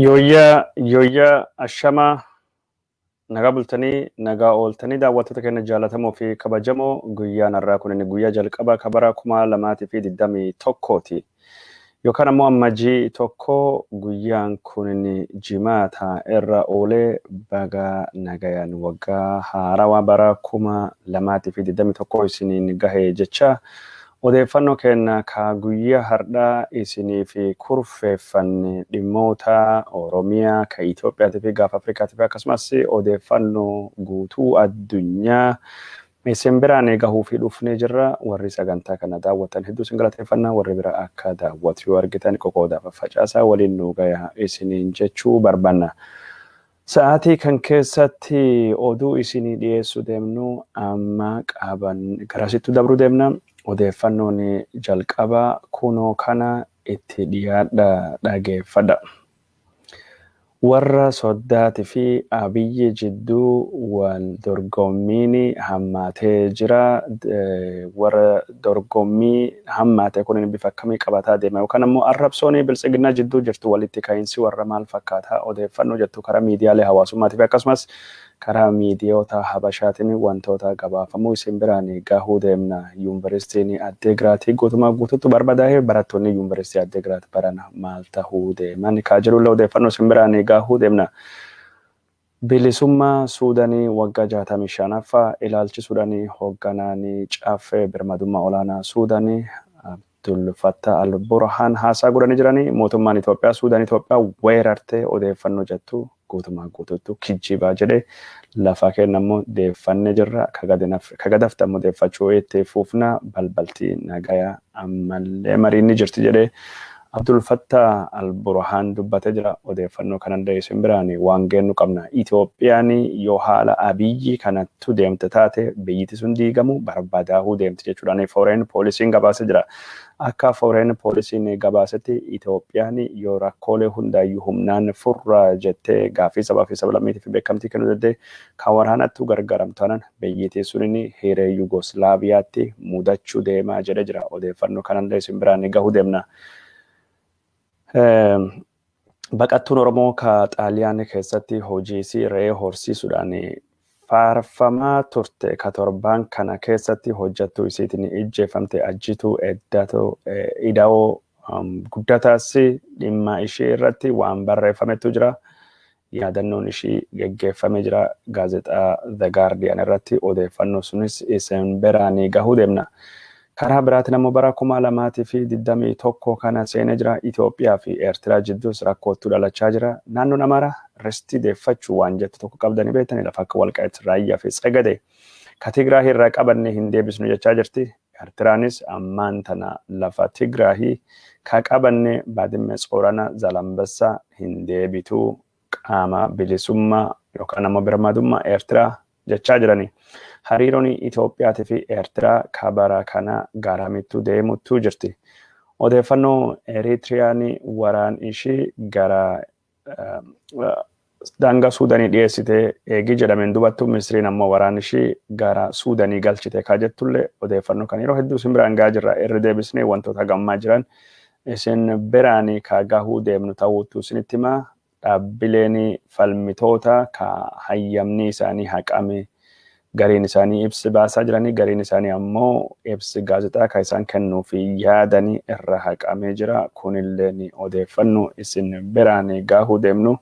Yooyyaa yooyyaa, ashamaa, nagaa bultanii, nagaa ooltanii, daawwattoota keenya jaallatamoo fi kabajamoo. Guyyaan har'aa kun inni guyyaa jalqabaa kabara 2021ti. Yookaan ammoo Ammajjii 1, guyyaan kun inni Jimaata irra oolee. Baga nagayaan waggaa haarawaa bara 2021 isiniin gahe jecha, odeeffannoo keenya ka guyyaa har'aa isiniif kurfeeffanne dhimmoota Oromiyaa, ka Itoophiyaatii fi gaafa Afrikaatii fi akkasumas odeeffannoo guutuu addunyaa isin biraan gahuu fi dhufnee jirra. Warri sagantaa kana daawwatan hedduu isin galateeffannaa. Warri bira akka daawwatu yoo argitan qoqoodaa faffacaasaa waliin nu gaya isiniin jechuu barbaanna. Sa'aatii kan keessatti oduu isinii dhiyeessuu deemnu amma qaban garasittu dabruu deemna. Odeeffannoon jalqabaa kunoo kana, itti dhiyaadha, dhageeffadha. Warra soddaatii fi Abiyyi jidduu wal dorgommiin hammaatee jira. Warra dorgommii hammaate kun bifa akkamii qabataa deema, yookaan ammoo arrabsoon Biltsiginnaa jidduu jirtu, walitti ka'iinsi warra maal fakkaataa odeeffannoo jettu, karaa miidiyaalee hawaasummaatii fi akkasumas karaa miidiyoota Habashaatiin wantoota gabaafamuu isin biraan gahuu deemna. Yuunivarsiitiin Addeegiraatii guutumaa guutuutti barbadaa'ee, barattoonni Yuunivarsiitii Addeegiraat barana maal tahuu deeman kaa jedhullee odeeffannoo isin biraan gahuu deemna. Bilisummaa Suudanii waggaa 65ffaa ilaalchisuudhaan hoogganaan Caffee Birmadummaa Olaanaa Suudanii Abdul Fattah al-Burhaan haasaa godhanii jiranii. Mootummaan Itoophiyaa Suudaan Itoophiyaa weerartee odeeffannoo jettu guutumaa guutuutti kijjibaa jedhee, lafa keenya immoo deeffannee jirra. Ka gadafte ammoo deeffachuu itti fufna, balbalti nagaya ammallee mariin ni jirti jedhee Abdul Fattah al-Burhaan dubbatee jira. Odeeffannoo kanallee isin biraan waan geennu qabna. Itoophiyaan yoo haala Abiyyi kanattu deemte taate, biyyiti sun diigamu barbadaahuu deemti jechuudhaan Foreign Policyn gabaasee jira. Akka Foreign Policyn gabaasetti, Itoophiyaan yoo rakkoolee hundaayyuu humnaan furra jettee gaaffii sabaa fi sablammiitiif beekamtii kennuu danda'e kan waraanattu gargaaramtu taanaan, biyyittii sunin hiree Yugoslaaviyaatti mudachuu deemaa jedhee jira. Odeeffannoo kanallee isin biraan gahuu deemna. Baqattuun Oromoo ka Xaaliyaan keessatti hojii isii re'ee horsiisuudhaan faarfamaa turte, ka torbaan kana keessatti hojjettuu isiitiin ijjeefamte, Ajjituu Ida'oo Guddataas dhimma ishee irratti waan barreeffametu jira. Yaadannoon ishii geggeeffamee jira gaazexaa The Guardian irratti. Odeeffannoo sunis isin biraan gahuu deemna. Karaa biraatiin ammoo bara 2021 kana seenee jira. Itoophiyaa fi Eertiraa jidduus rakkootu dhalachaa jira. Naannoon Amaaraa ristii deeffachuu waan jettu tokko qabdanii beektanii, lafa akka Walqaayit, Raayyaa fi Tsagade ka Tigraahii irraa qabannee hin deebisnu jechaa jirti. Eertiraanis ammaan tana lafa Tigraahii ka qabanne Baadimme, Tsoorana, Zalambassaa hin deebitu, qaama bilisummaa yookaan ammoo birmadummaa Eertiraa jechaa jirani. Hariiroon Itoophiyaatii fi Eertiraa kabara kana garamittu deemuttu jirti? Odeeffannoo Eritiriyaan waraan ishii gara daangaa Suudanii dhiyeessite eegii jedhameen dubattu, Misiriin ammoo waraan ishii gara Suudanii galchite kaa jettullee, odeeffannoo kan yeroo hedduu isin biraan gahaa jirra. Irra deebisnee wantoota gammaa jiran isin biraan ka gahuu deemnu ta'uutu isinitti himaa. Dhaabbileen falmitoota ka hayyamni isaanii haqame gariin isaanii ibsi baasaa jiranii, gariin isaanii ammoo ibsi gaazexaa ka isaan kennuu fi yaadanii irra haqamee jira. Kunillee odeeffannoo isin biraan gahuu deemnu.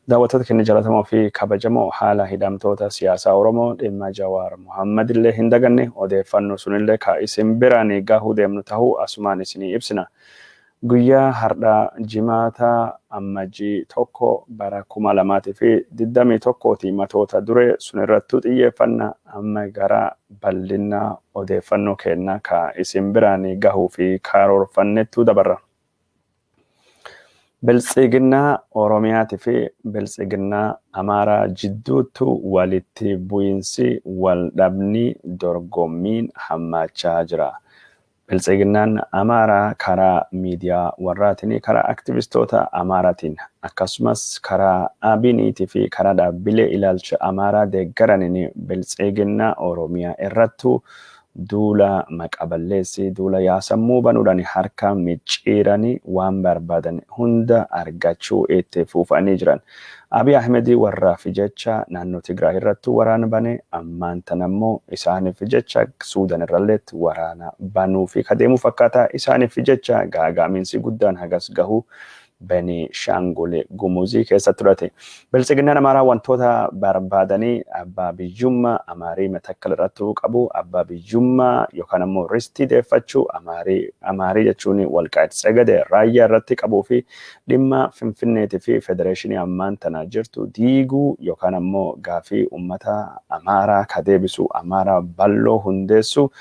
Daawwattoota keenya jaallatamoo fi kabajamoo, haala hidhamtoota siyaasaa Oromoo, dhimma Jawaar Muhammad illee hin daganne. Odeeffannoo sunillee ka isin biraan gahuu deemnu ta'uu asumaan isinii ibsina. Guyyaa har'aa Jimaata Ammajjii 1 bara 2021ti matoota duree sun irrattuu xiyyeeffanna. Amma gara bal'ina odeeffannoo keenna ka isin biraan gahuu fi karoorfannettuu dabarra. Biltsiginnaa Oromiyaatii fi Biltsiginnaa Amaaraa jidduuttu walitti bu'iinsi, wal dhabni, dorgommiin hammaachaa jira. Biltsiginnaan Amaaraa karaa miidiyaa warraatiin, karaa aktivistoota Amaaraatiin, akkasumas karaa Abiniitii fi karaa dhaabbilee ilaalcha Amaaraa deeggaraniin Biltsiginnaa Oromiyaa irrattu Duula maqaballeessii, duula yaasammuu banuudhaan harka micciiranii waan barbaadan hunda argachuu itti fufanii jiran. Abiy Ahmed warraaf jecha naannoo Tigraay irrattuu waraana bane, ammaan tana immoo isaaniif jecha Suudan irralleetti waraana banuu fi kadeemuu fakkaata. Isaaniif jecha gaagaamiinsi guddaan hagas gahu Beniishaangul Gumuzii keessatti fudhate. Biltsiginnaan Amaaraa wantoota barbaadanii abbaa biyyummaa Amaarii Matakkal irrattuu qabu, abbaa biyyummaa yookaan ammoo ristii deeffachuu Amaarii, Amaarii jechuun Walqaayit Tsegede Raayyaa irratti qabuu fi dhimma Finfinneetii fi federeeshinii ammaan tana jirtu diiguu yookaan ammoo gaafii uummata Amaaraa ka deebisu Amaaraa bal'oo hundeessuu,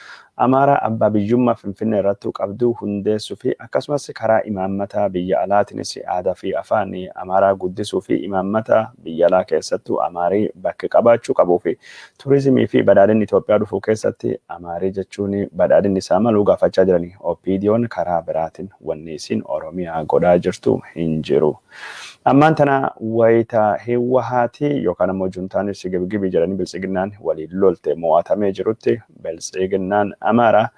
Amaaraa abbaa biyyummaa Finfinnee irrattuu qabdu hundeessuu fi akkasumas karaa imaammata biyya alaatiinis aadaa fi afaan Amaaraa guddisuu fi imaammata biyya alaa keessattuu Amaarii bakka qabaachuu qabuu fi turizimii fi badhaadhinni Itoophiyaa dhufuu keessatti Amaarii jechuun badhaadhinni isaa maluu gaafachaa jirani. OPDOn karaa biraatiin wanni isiin Oromiyaa godhaa jirtu hin jiru. Ammaan tana wayita Hiwwahaati yookaan ammoo juntaanis sigibgibii jedhanii Biltsiginnaan waliin lolte mo'atamee jirutti, Biltsiginnaan Amaaraa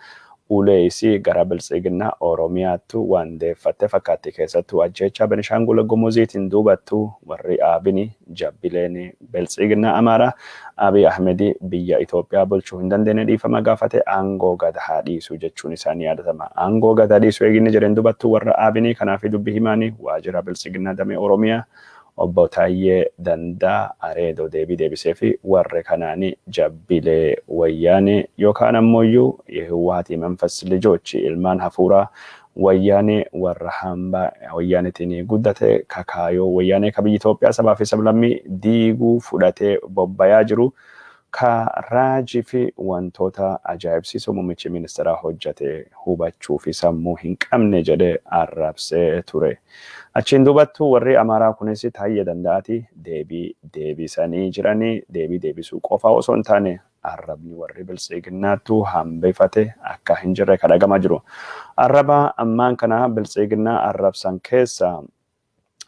ulee isii gara Biltsiginnaa Oromiyaattu waan deeffatte fakkaatti. Keessattuu ajjeechaa Benishaangul Gumuziitiin duubattu warri Aabini jabbileen Biltsiginnaa Amaaraa Abiy Ahmedi biyya Itoophiyaa bulchuu hin dandeenye, dhiifama gaafate aangoo gad haa dhiisu jechuun isaanii yaadatama. Aangoo gad haa dhiisu eeginni jedheen dubattu warra Aabinii kanaaf dubbi himaanii waajjira Biltsiginnaa damee Oromiyaa obbo Taayyee Dandaa Areedoo deebii deebisee fi warri kanaani jabbilee Wayyaanee yookaan ammoo የህወሓት የመንፈስ ልጆች ilmaan hafuuraa Wayyaanee warra hambaa Wayyaanetiin guddate kakaayoo Wayyaanee ka biyya Itoophiyaa sabaa fi sablammii diiguu fudhatee bobbayaa jiru ka raajii fi wantoota ajaa'ibsiisoo muummichi ministeeraa hojjete hubachuu fi sammuu hin qabne jedhee arrabsee ture. Achiin duubattu warri Amaaraa kunis Taayyee Danda'aati deebii deebisanii jiranii. Deebii deebisuu qofaa osoo hin taane arrabni warri Biltsiginnaattu hambifate akka hin jirre kan dhagamaa jiru. Arraba ammaan kana Biltsiginnaa arrabsan keessa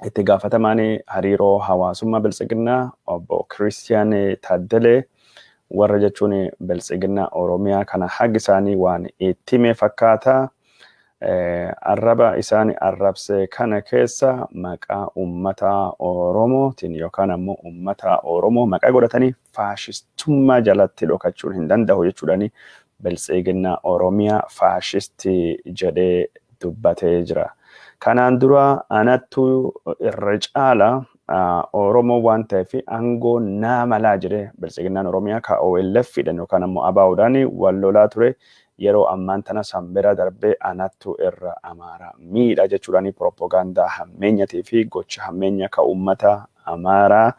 itti gaafatamaan hariiroo hawaasummaa Biltsiginnaa obbo Kiristiyaan Taaddalee warra jechuun Biltsiginnaa Oromiyaa kana hagi isaanii waan itti hime fakkaata. Arraba isaan arrabse kana keessa maqaa uummata Oromootiin yookaan ammoo uummata Oromoo maqaa godhatanii faashistummaa jalatti dhokachuun hin danda'u jechuudhaani Biltsiginnaa Oromiyaa faashistii jedhee dubbatee jira. Kanaan dura anattu irra caala Oromoo waan ta'eef aangoo naa malaa jedhee Biltsiginnaan Oromiyaa ka OLF dhaan yookaan ammoo ABO'dhaan wal lolaa ture, yeroo ammaan tana sanbira darbee anattu irra Amaaraa miidha jechuudhaan propagaandaa hammeenyatii fi gocha hammeenya ka uummata Amaaraa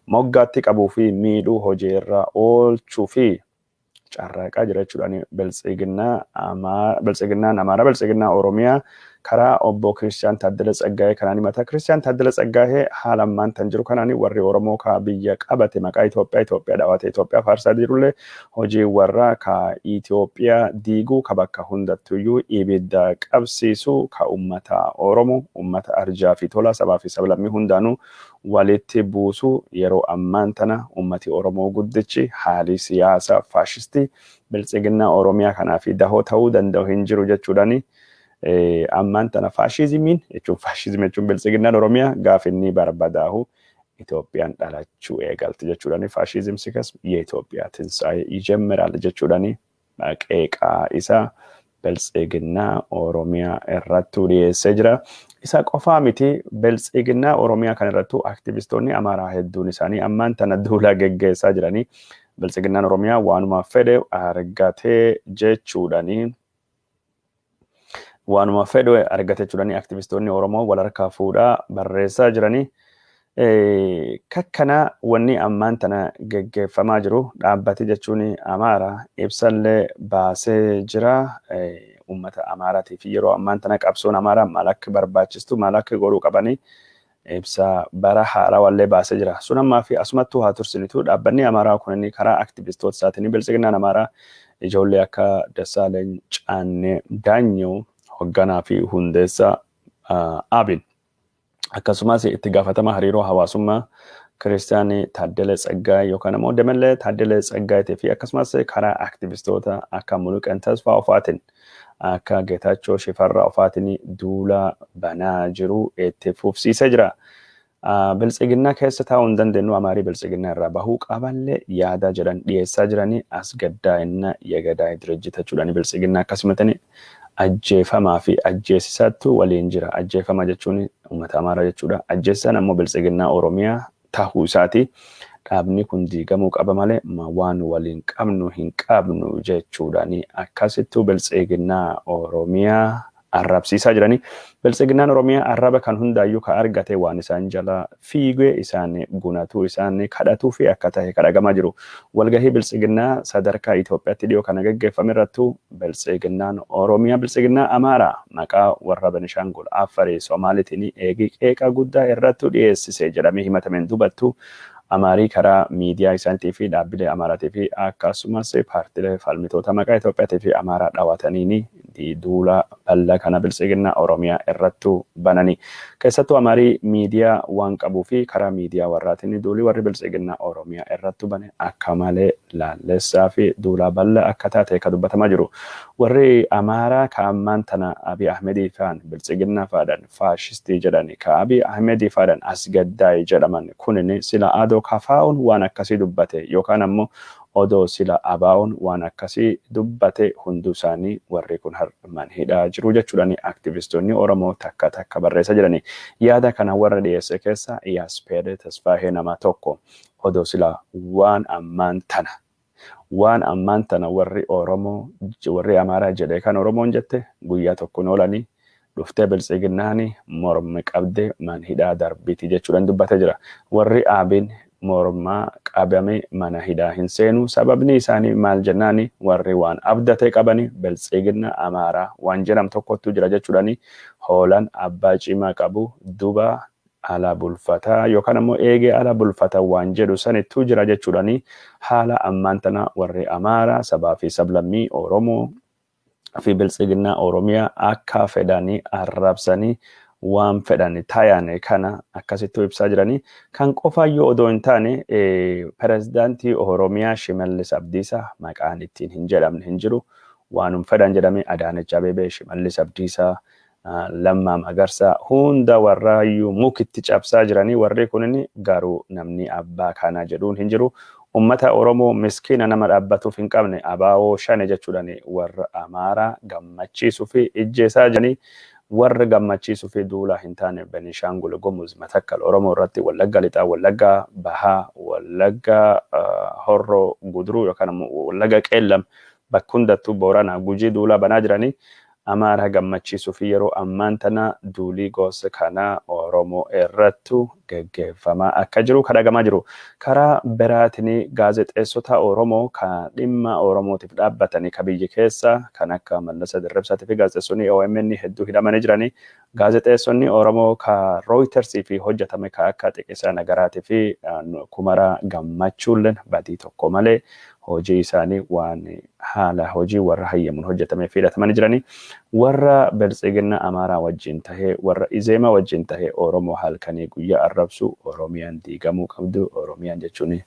moggaatti qabuu fi miidhuu hojii irra oolchuu fi carraaqaa jira jechuudhaan Biltsiginnaan Amaaraa Biltsiginnaa Oromiyaa karaa obbo Kiristiyaan Taaddala Tsaggaayee kanaan himata. Kiristiyaan Taaddala Tsaggaayee haala ammaan tan jiru kanaan warri Oromoo ka biyya qabate maqaa Itoophiyaa Itoophiyaa dhaawate Itoophiyaa faarsaa jirullee hojii warra ka Itoophiyaa diiguu, ka bakka hundattuyyuu ibidda qabsiisu, ka uummata Oromoo uummata arjaa fi tolaa sabaa fi sablammii hundaanuu walitti buusu. Yeroo ammaan tana uummati Oromoo guddichi haalii siyaasa faashistii Biltsiginnaa Oromiyaa kanaa fi dahoo ta'uu danda'u hin jiru jechuudhaani ammaan tana faashizimiin jechuun, faashizimii jechuun Biltsiginnaan Oromiyaa gaaf inni barbadaahu Itoophiyaan dhalachuu eegalti jechuudhaani, ፋሺዝም ሲከስም የኢትዮጵያ ትንሣኤ ይጀምራል jechuudhaani qeeqaa isaa Biltsiginnaa Oromiyaa irrattuu dhiyeessee jira. Isa qofaa miti, Biltsiginnaa Oromiyaa kan irrattuu aktivistoonni Amaaraa hedduun isaanii ammaan tana duula geggeessaa jiranii Biltsiginnaan Oromiyaa waanuma fedhe argatee jechuudhaani, waanuma fedhe argate jechuudhaani aktivistoonni Oromoo wal harkaa fuudhaa barreessaa jiranii. Kakkana wanni ammaan tana geggeeffamaa jiru dhaabbati jechuun Amaara ibsallee baasee jira. Uummata Amaaraatii fi yeroo ammaan tana qabsoon Amaaraa maal akka barbaachistu, maal akka godhuu qabanii ibsa bara haarawallee baasee jira. Sun ammaa fi asumattuu haa tursinitu, dhaabbanni Amaaraa kun karaa aktivistoota isaatiin Biltsiginnaan Amaaraa ijoollee akka Dassaaleny Caannee Daanyoo hoogganaa fi hundeessaa Abin, akkasumas itti gaafatama hariiroo hawaasummaa Kiristiyaanii Taaddalee Tsaggaayee yookaan immoo Damallee Taaddalee Tsaggaayeetii fi akkasumas karaa aktivistoota akka Muluqan Tasfaa ofaatiin, akka Geetaachoo Shifarraa ofaatiin duula banaa jiru itti fufsiisee jira. Biltsiginnaa keessa taa'uu hin dandeenyu, Amaarii biltsiginnaa irraa bahuu qaballee yaada jedhan dhiyeessaa jiranii asgaddaa'inna yegadaa dirijjita jechuudhaan biltsiginnaa akkasumatanii ajjeefamaa fi ajjeesisaattu waliin jira. Ajjeefama jechuun uummata Amaaraa jechuudha. Ajjeesisaan ammoo biltsiginnaa Oromiyaa tahuu isaati. Dhaabni kun diigamuu qaba malee waan waliin qabnu hin qabnu jechuudhaan akkasittuu biltsiginnaa Oromiyaa arrabsiisaa jiranii. Biltsiginnaan Oromiyaa arraba kan hundaayyuu ka argate waan isaan jala fiigee isaan gunatuu isaan kadhatuu fi akka tahe kadhagamaa jiru. Walgahii biltsiginnaa sadarkaa Itoophiyaatti dhiyoo kana geggeeffame irrattuu biltsiginnaan Oromiyaa biltsiginnaa Amaaraa maqaa warra Benishaangul, Affarii, Somaaliitiin eegii qeeqa guddaa irrattuu dhiyeessise jedhamee himatameen dubattu Amaarii karaa miidiyaa isaaniitii fi dhaabbilee Amaaraatii fi akkasumas paartilee falmitoota maqaa Itoophiyaatii fi Amaaraa dhawataniini duula bal'aa kana biltsiginnaa Oromiyaa irrattuu banani. Keessattuu Amaarii miidiyaa waan qabuu fi karaa miidiyaa warraatiin duulii warri biltsiginnaa Oromiyaa irrattuu bane akka malee laallessaa fi duula bal'aa akka taate ka dubbatamaa jiru. Warri Amaaraa ka ammaan tana Abiy Ahmedii faan biltsiginnaa faadhan faashistii jedhani, ka Abiy Ahmedii faadhan asgaddaa'e jedhaman kunin sila adoo kafaa'uun waan akkasii dubbate yookaan ammoo odoo sila abaa'uun waan akkasii dubbate hunduu isaanii warri kun har'umaan hidhaa jiru jechuudhaan aktivistoonni Oromoo takka takka barreessaa jirani. Yaada kana warra dhiyeesse keessa Iyyaaspeed Tasfaahee nama tokko. Odoo sila waan ammaan tana warri Oromoo warri Amaaraa jedhe kan Oromoon jette guyyaa tokkoon oolanii dhuftee biltsiginnaani morma qabdee man hidhaa darbiti jechuudhaan dubbatee jira. Warri Aabiin mormaa qabame mana hidhaa hin seenu. Sababni isaanii maal jennaani, warri waan abdatee qabani biltsiginna Amaaraa waan jedham tokkotu jira jechuudhaani hoolaan abbaa cimaa qabu duba ala bulfataa yookaan ammoo eegee ala bulfata waan jedhu sanittuu jira jechuudhaani haala ammaan tana warri Amaaraa sabaa fi sablammii Oromoo fi biltsiginnaa Oromiyaa akka fedhanii arrabsanii waan fedhan tayan kana akkasittuu ibsaa jiranii. Kan qofaayyuu odoo hin taane, pirezidaantii Oromiyaa Shimallis Abdiisaa maqaan ittiin hin jedhamne hin jiru. Waanum fedhan jedhame Adaanech Abeebee, Shimallis Abdiisaa, Lammaa Magarsaa hunda warraayyuu mukitti cabsaa jiranii. Warri kunin garuu namni abbaa kanaa jedhuun hin jiru. Ummata Oromoo miskiina nama dhaabbatuuf hin qabne abaa'oo shane jechuudhaan warra Amaaraa gammachiisuu fi ijjeesaa jiranii, warra gammachiisuu fi duula hin taane Benishaangul Gumuz, Matakkal Oromoo irratti, Wallagga Lixaa, Wallagga Bahaa, Wallagga Horroo Guduruu yookaan ammoo Wallagga Qeellam, bakka hundattuu Booranaa, Gujii duula banaa jiranii. Amaaraa gammachiisuu fi yeroo ammaan tana duulii gosa kana Oromoo irrattu geggeeffamaa akka jiru kadhagamaa jiru. Karaa biraatiin gaazexeessota Oromoo ka dhimma Oromootiif dhaabbatanii ka biyyi keessa kan akka Mallasa Dirribsaatii fi gaazexeessonni OMN hedduu hidhamanii jiranii. Gaazexeessonni Oromoo ka Reutersii fi hojjetame ka akka Xiqisaa Nagaraatii fi Kumaraa Gammachuulleen badii tokko malee hojii isaanii waan haala hojii warra hayyamuun hojjetamee fi hidhatamanii jiranii. Warra biltsiginna Amaaraa wajjin tahee, warra Izeemaa wajjin tahee Oromoo halkanii guyyaa arrabsu, Oromiyaan diigamuu qabdu, Oromiyaan jechuun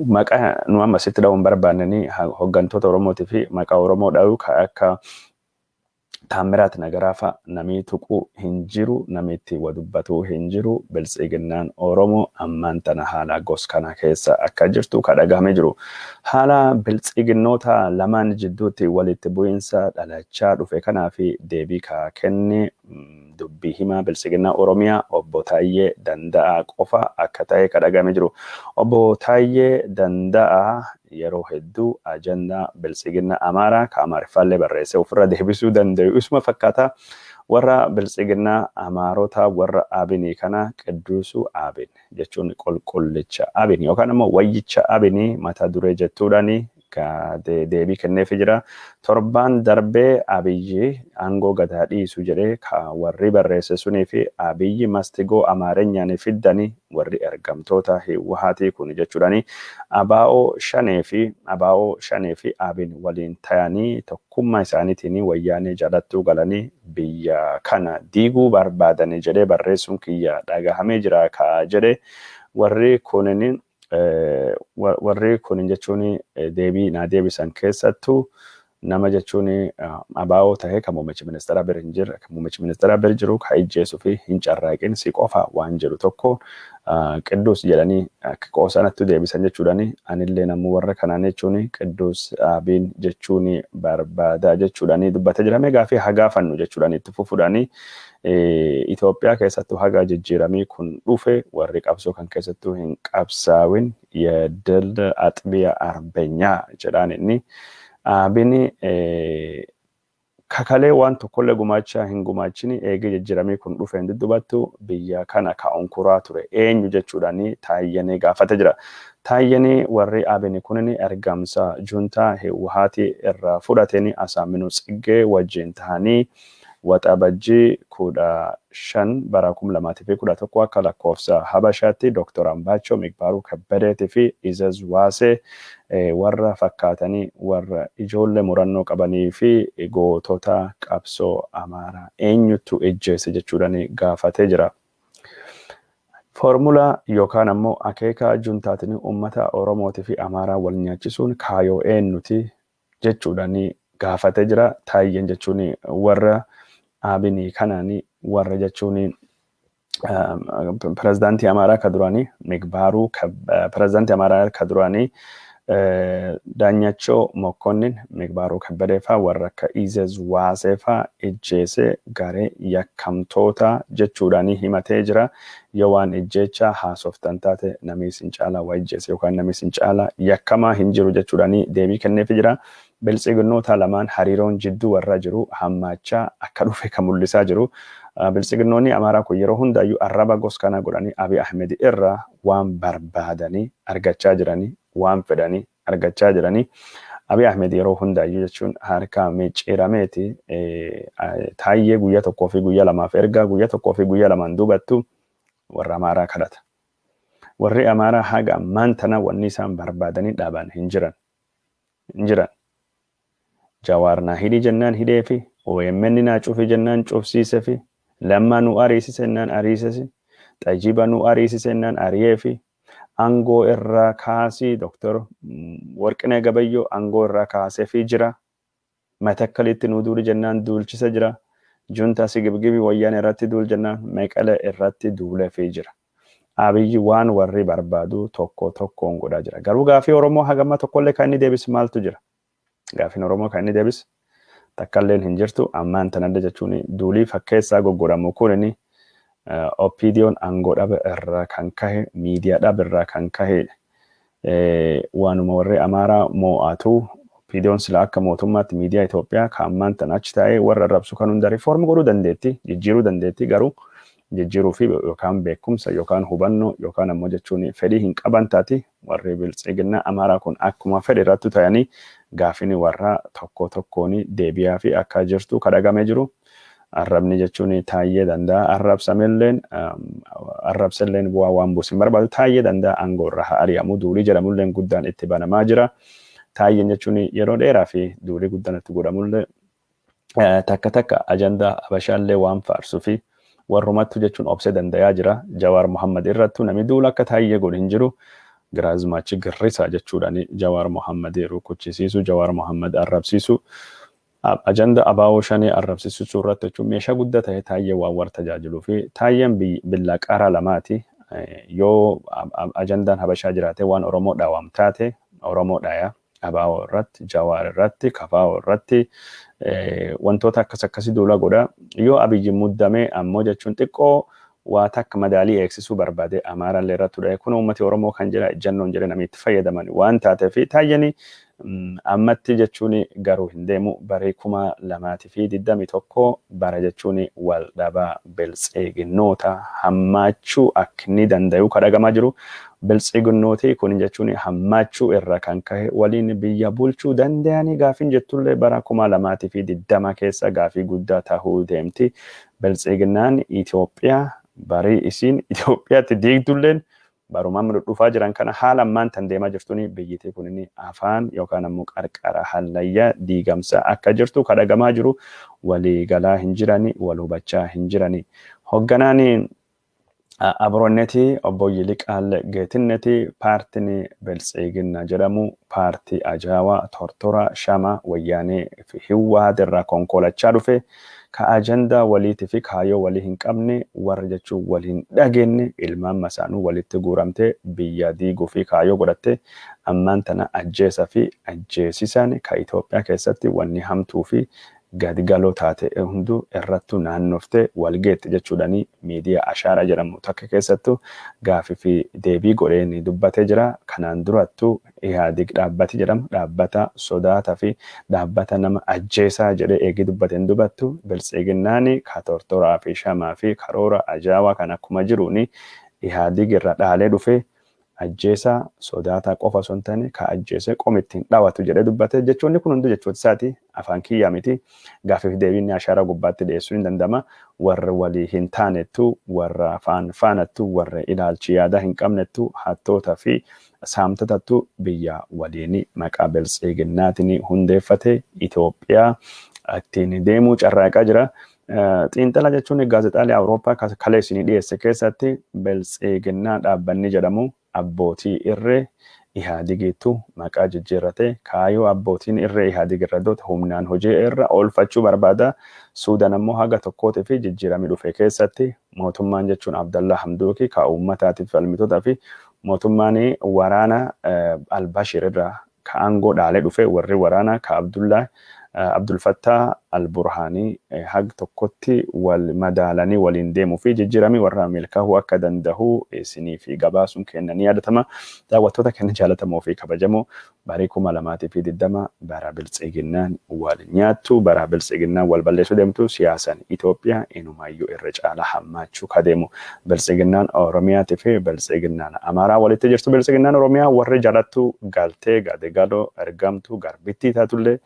maqaa nu amma sitti dha'uun barbaannanii hooggantoota Oromootii fi maqaa Oromoo dha'uu ka akka Taammiraat Nagaraa fa'a namii tuquu hin jiru, namni itti wa dubbatuu hin jiru. Biltsiginnaan Oromoo ammaan tana haala gos kana keessa akka jirtu ka dhagahamee jiru. Haala biltsiginnoota lamaan jidduutti walitti bu'iinsa dhalachaa dhufe kanaa fi deebii ka kenne dubbii himaa biltsiginnaa Oromiyaa obbo Taayyee Danda'aa qofa akka ta'e ka dhagahamee jiru. Obbo Taayyee Danda'aa yeroo hedduu ajandaa biltsiginna Amaaraa ka Amaariffaallee barreessee ofirra deebisuu danda'u isuma fakkaata. Warra biltsiginnaa Amaarota warra Abinii kana qidduusuu Abin jechuun qulqullicha Abin yookaan ammoo wayyicha Abinii mata duree jettuudhaani deebii kenneefii jira. Torbaan darbee Abiyyi aangoo gadaa dhiisu jedhee ka warri barreesse sunii fi Abiyyi must go Amaarenyaan fiddanii warri ergamtoota Hiwwahaatii kun jechuudhaani abaa'oo shanee fi Abin waliin tayanii tokkummaa isaaniitiin wayyaanee jalattuu galanii biyya kana diiguu barbaadanii jedhee barreessuun kiyya dhagahamee jira ka jedhe. Warri kunin warri kunin jechuun deebii naa deebisan keessattuu nama jechuun abaa'oo ta'ee kan muummichi ministeeraa bira hin jirre, kan muummichi ministeeraa bira jiru kan ijjeesuu fi hin carraaqin si qofa waan jedhu tokko Qidduus jedhanii akka qoosanatti deebisan jechuudhaani. Anillee namuu warra kanaan jechuun Qidduus Abiin jechuun barbaada jechuudhaani dubbatee jira. Mee gaafii haa gaafannu jechuudhaani itti fufuudhaani, Itoophiyaa keessattuu haga jijjiiramii kun dhufe warri qabsoo kan keessattuu hin qabsaawin የድል አጥቢያ አርበኛ jedhaan inni. Abin kakalee waan tokkollee gumaachaa hin gumaachini eegee jijjiiramii kun dhufeen duddubattu biyya kana ka onkuraa ture eenyu jechuudhaani Taayyanii gaafate jira. Taayyanii warri Abini kunin ergamsa juntaa Hiwahaatii irraa fudhateen Asaaminuu Tsiggee wajjin tahanii Waxabajjii 15 bara 2011 akka lakkoofsa Habashaatti Dr. Ambaachoo Migbaaruu Kabbadeetii fi Izaz Waasee warra fakkaatanii, warra ijoollee murannoo qabanii fi gootota qabsoo Amaaraa eenyutu ejjeese jechuudhaan gaafatee jira. Foormulaa yookaan ammoo akeeka juntaatiin uummata Oromootii fi Amaaraa wal nyaachisuun kaayoo eenyuti jechuudhaan gaafatee jira. Taayyeen jechuun warra Abinii kanaan warra jechuun pirezidaantii Amaaraa ka duraanii Migbaaruu, pirezidaantii Amaaraa ka duraanii Daanyachoo Mokkonnin, Migbaaruu Kabbadee faa, warra akka Izez Waasee faa ijjeese garee yakkamtoota jechuudhaan himatee jira. Yoo waan ijjeechaa haasoftan taate namni isin caalaa waa ijjeese yookaan namni isin caalaa yakkamaa hin jiru jechuudhaan deebii kenneefii jira. Biltsiginnoota lamaan hariiroon jidduu warra jiru hammaachaa akka dhufe kan mul'isaa jiru. Biltsiginnoonni Amaaraa kun yeroo hundaayyuu arraba gos kana godhanii Abiy Ahmed irraa waan barbaadanii argachaa jiranii, waan fedhanii argachaa jiranii. Abiy Ahmed yeroo hundaayyuu jechuun harka micciirameeti. Taayyee guyyaa tokkoo fi guyyaa lamaaf ergaa, guyyaa tokkoo fi guyyaa lamaan duubattu warra Amaaraa kadhata. Warri Amaaraa haga ammaan tana wanni isaan barbaadanii dhaban hin jiran. Hin jiran. Jawaar naa hidhi jennaan hidhee fi OMN naa cufi jennaan cufsiise fi Lammaa nu ariisise jennaan ariisise, Xajiba nu ariisise jennaan ari'ee fi aangoo irraa kaasii Dr. Warqinee Gabayyoo aangoo irraa kaasee fi jira. Matakkalitti nu duuli jennaan duulchise jira. Juntaa sigibgibii Wayyaanee irratti duul jennaan Meqele irratti duulee fi jira. Abiyyi waan warri barbaadu tokko tokkoon godhaa jira. Garuu gaafii Oromoo hagamma tokkollee kan inni deebisu maaltu jira? Gaafiin Oromoo kan inni deebisu takkalleen hin jirtu. Ammaan tanallee jechuun duulii fakkeessaa goggoramu kunini OPDOn aangoo dhaba irraa kan kahe, miidiyaa dhaba irraa kan kahe, waanuma warri Amaaraa moo'atu. OPDOn sila akka mootummaatti miidiyaa Itoophiyaa kan ammaan tana achi taa'ee warra arrabsu kan hunda reform godhuu dandeetti, jijjiiruu dandeetti. Garuu jijjiiruu fi yookaan beekumsa yookaan hubannoo yookaan ammoo jechuun fedhii hin qaban taati. Warri Biltsiginnaa Amaaraa kun akkuma fedhe irratti ta'anii gaafini warra tokko tokkoon deebi'aa fi akka jirtu kadhagamee jiru. Arrabni jechuun Taayyee Danda'a arrabsamelleen arrabselleen bu'aa waan buusu hin barbaadu. Taayyee Danda'a aangoo irraa haa ari'amu duulii jedhamulleen guddaan itti banamaa jira. Taayyeen jechuun yeroo dheeraa fi duulii guddaan itti godhamullee takka takka ajandaa Habashaallee waan faarsuu fi warrumattu jechuun obsee dandayaa jira. Jawaar Muhammad irrattu namni duula akka Taayyee godhu hin jiru. Giraazmaachi Girrisaa jechuudhaan Jawaar Muhammad rukuchisiisu, Jawaar Muhammad arrabsiisu, ajanda abaa'oo shanii arrabsiisuu irratti jechuun meeshaa guddaa ta'e Taayyee waan warra tajaajiluu fi Taayyeen billaa qara lamaati. Yoo ajandaan Habashaa jiraate waan Oromoo dhaawam taate Oromoo dhaya. Abaa'oo irratti, Jawaar irratti, Kafaa'oo irratti wantoota akkas akkasii duula godha. Yoo Abiyyi muddamee ammoo jechuun xiqqoo waa takka madaalii eegsisuu barbaade Amaaraallee irratti dha'e. Kun uummati Oromoo kan jedha ejjannoon jedhe namni itti fayyadaman waan taateef Taayyanii ammatti jechuun garuu hin deemu. Barii 2021 bara jechuun wal dhabaa biltsiginnoota hammaachuu akka inni danda'u kadhagamaa jiru. Biltsiginnooti kun jechuun hammaachuu irra kan kahe waliin biyya bulchuu danda'anii gaafiin jettullee bara 2020 keessa gaafii guddaa tahuu deemti. Biltsiginnaan Itoophiyaa barii isiin Itoophiyaatti diigdulleen barumaan dhufaa jiran kana haala ammaan tan deemaa jirtuun biyyittii kun afaan yookaan ammoo qarqara hallayyaa diigamsaa akka jirtu kadhagamaa jiru. Walii galaa hin jirani, wal hubachaa hin jirani. Hoogganaan Abroonneti obbo Yiliqaal Geetinneti paartiin Biltsiginnaa jedhamu paartii ajaa'ibaa tortora shama wayyaanee fi hiwwaat irraa konkolachaa dhufe ka ajandaa waliitii fi kaayyoo walii hin qabne, warra jechuun wal hin dhageenye, ilmaan masaanuu walitti guuramte biyya diiguu fi kaayyoo godhatte ammaan tana ajjeesa fi ajjeesisaan ka Itoophiyaa keessatti wanni hamtuu fi gadi galoo taate hunduu irrattu naannoftee walgeetti jechuudhaani miidiyaa Ashaaraa jedhamu takka keessattu gaafii fi deebii godheen dubbatee jira. Kanaan durattu Ihaadig dhaabbati jedhamu dhaabbata sodaataa fi dhaabbata nama ajjeesaa jedhee eegii dubbateen dubattu, Biltsiginnaan ka tortoraa fi shamaa fi karoora ajaa'ibaa kan akkuma jiruuni Ihaadig irra dhaalee dhufe ajjeesaa sodaataa qofa osoo hin taane ka ajjeesee qoma ittiin dhawatu jedhee dubbate. Jechoonni kun hunduu jechoota isaati, afaan kiyyaa miti. Gaafii fi deebiin Ashaaraa gubbaatti dhiyeessuun hin danda'ama. Warra walii hin taanettu, warra afaan faanattu, warra ilaalchi yaadaa hin qabnettu, hattoota fi saamtotattu biyya waliin maqaa Biltsiginnaatiin hundeeffate Itoophiyaa ittiin deemuu carraaqaa jira. Xiinxala jechuun gaazexaalee Awurooppaa kalee isinii dhiyeesse keessatti Biltsiginnaa dhaabbanni jedhamu abbootii irree Ihaadigiitu maqaa jijjiirrate, kaayyoo abbootiin irree Ihaadig irra doote humnaan hojii irra oolfachuu barbaada. Suudaan ammoo haga tokkootii fi jijjiiramii dhufe keessatti mootummaan jechuun Abdallaa Hamduuki ka uummataatiif falmitootaa fi mootummaan waraana Albashir irraa ka aangoo dhaalee dhufe, warri waraana ka Abdullaa Abdulfattaa Alburhaanii hag tokkotti wal madaalanii waliin deemuu fi jijjiiramii warra milkaa'uu akka danda'u isinii fi gabaasuun kennanii yaadatama. Daawwattoota keenya jaalatamoo fi kabajamoo, barii 2020 bara Biltsiginnaan wal nyaattu, bara Biltsiginnaan wal balleessuu deemtu, siyaasaan Itoophiyaa inumaayyuu irra caalaa hammaachuu ka deemu. Biltsiginnaan Oromiyaatii fi Biltsiginnaan Amaaraa walitti jirtu. Biltsiginnaan Oromiyaa warri jalattu galtee gadi galoo ergamtuu garbittii taatullee,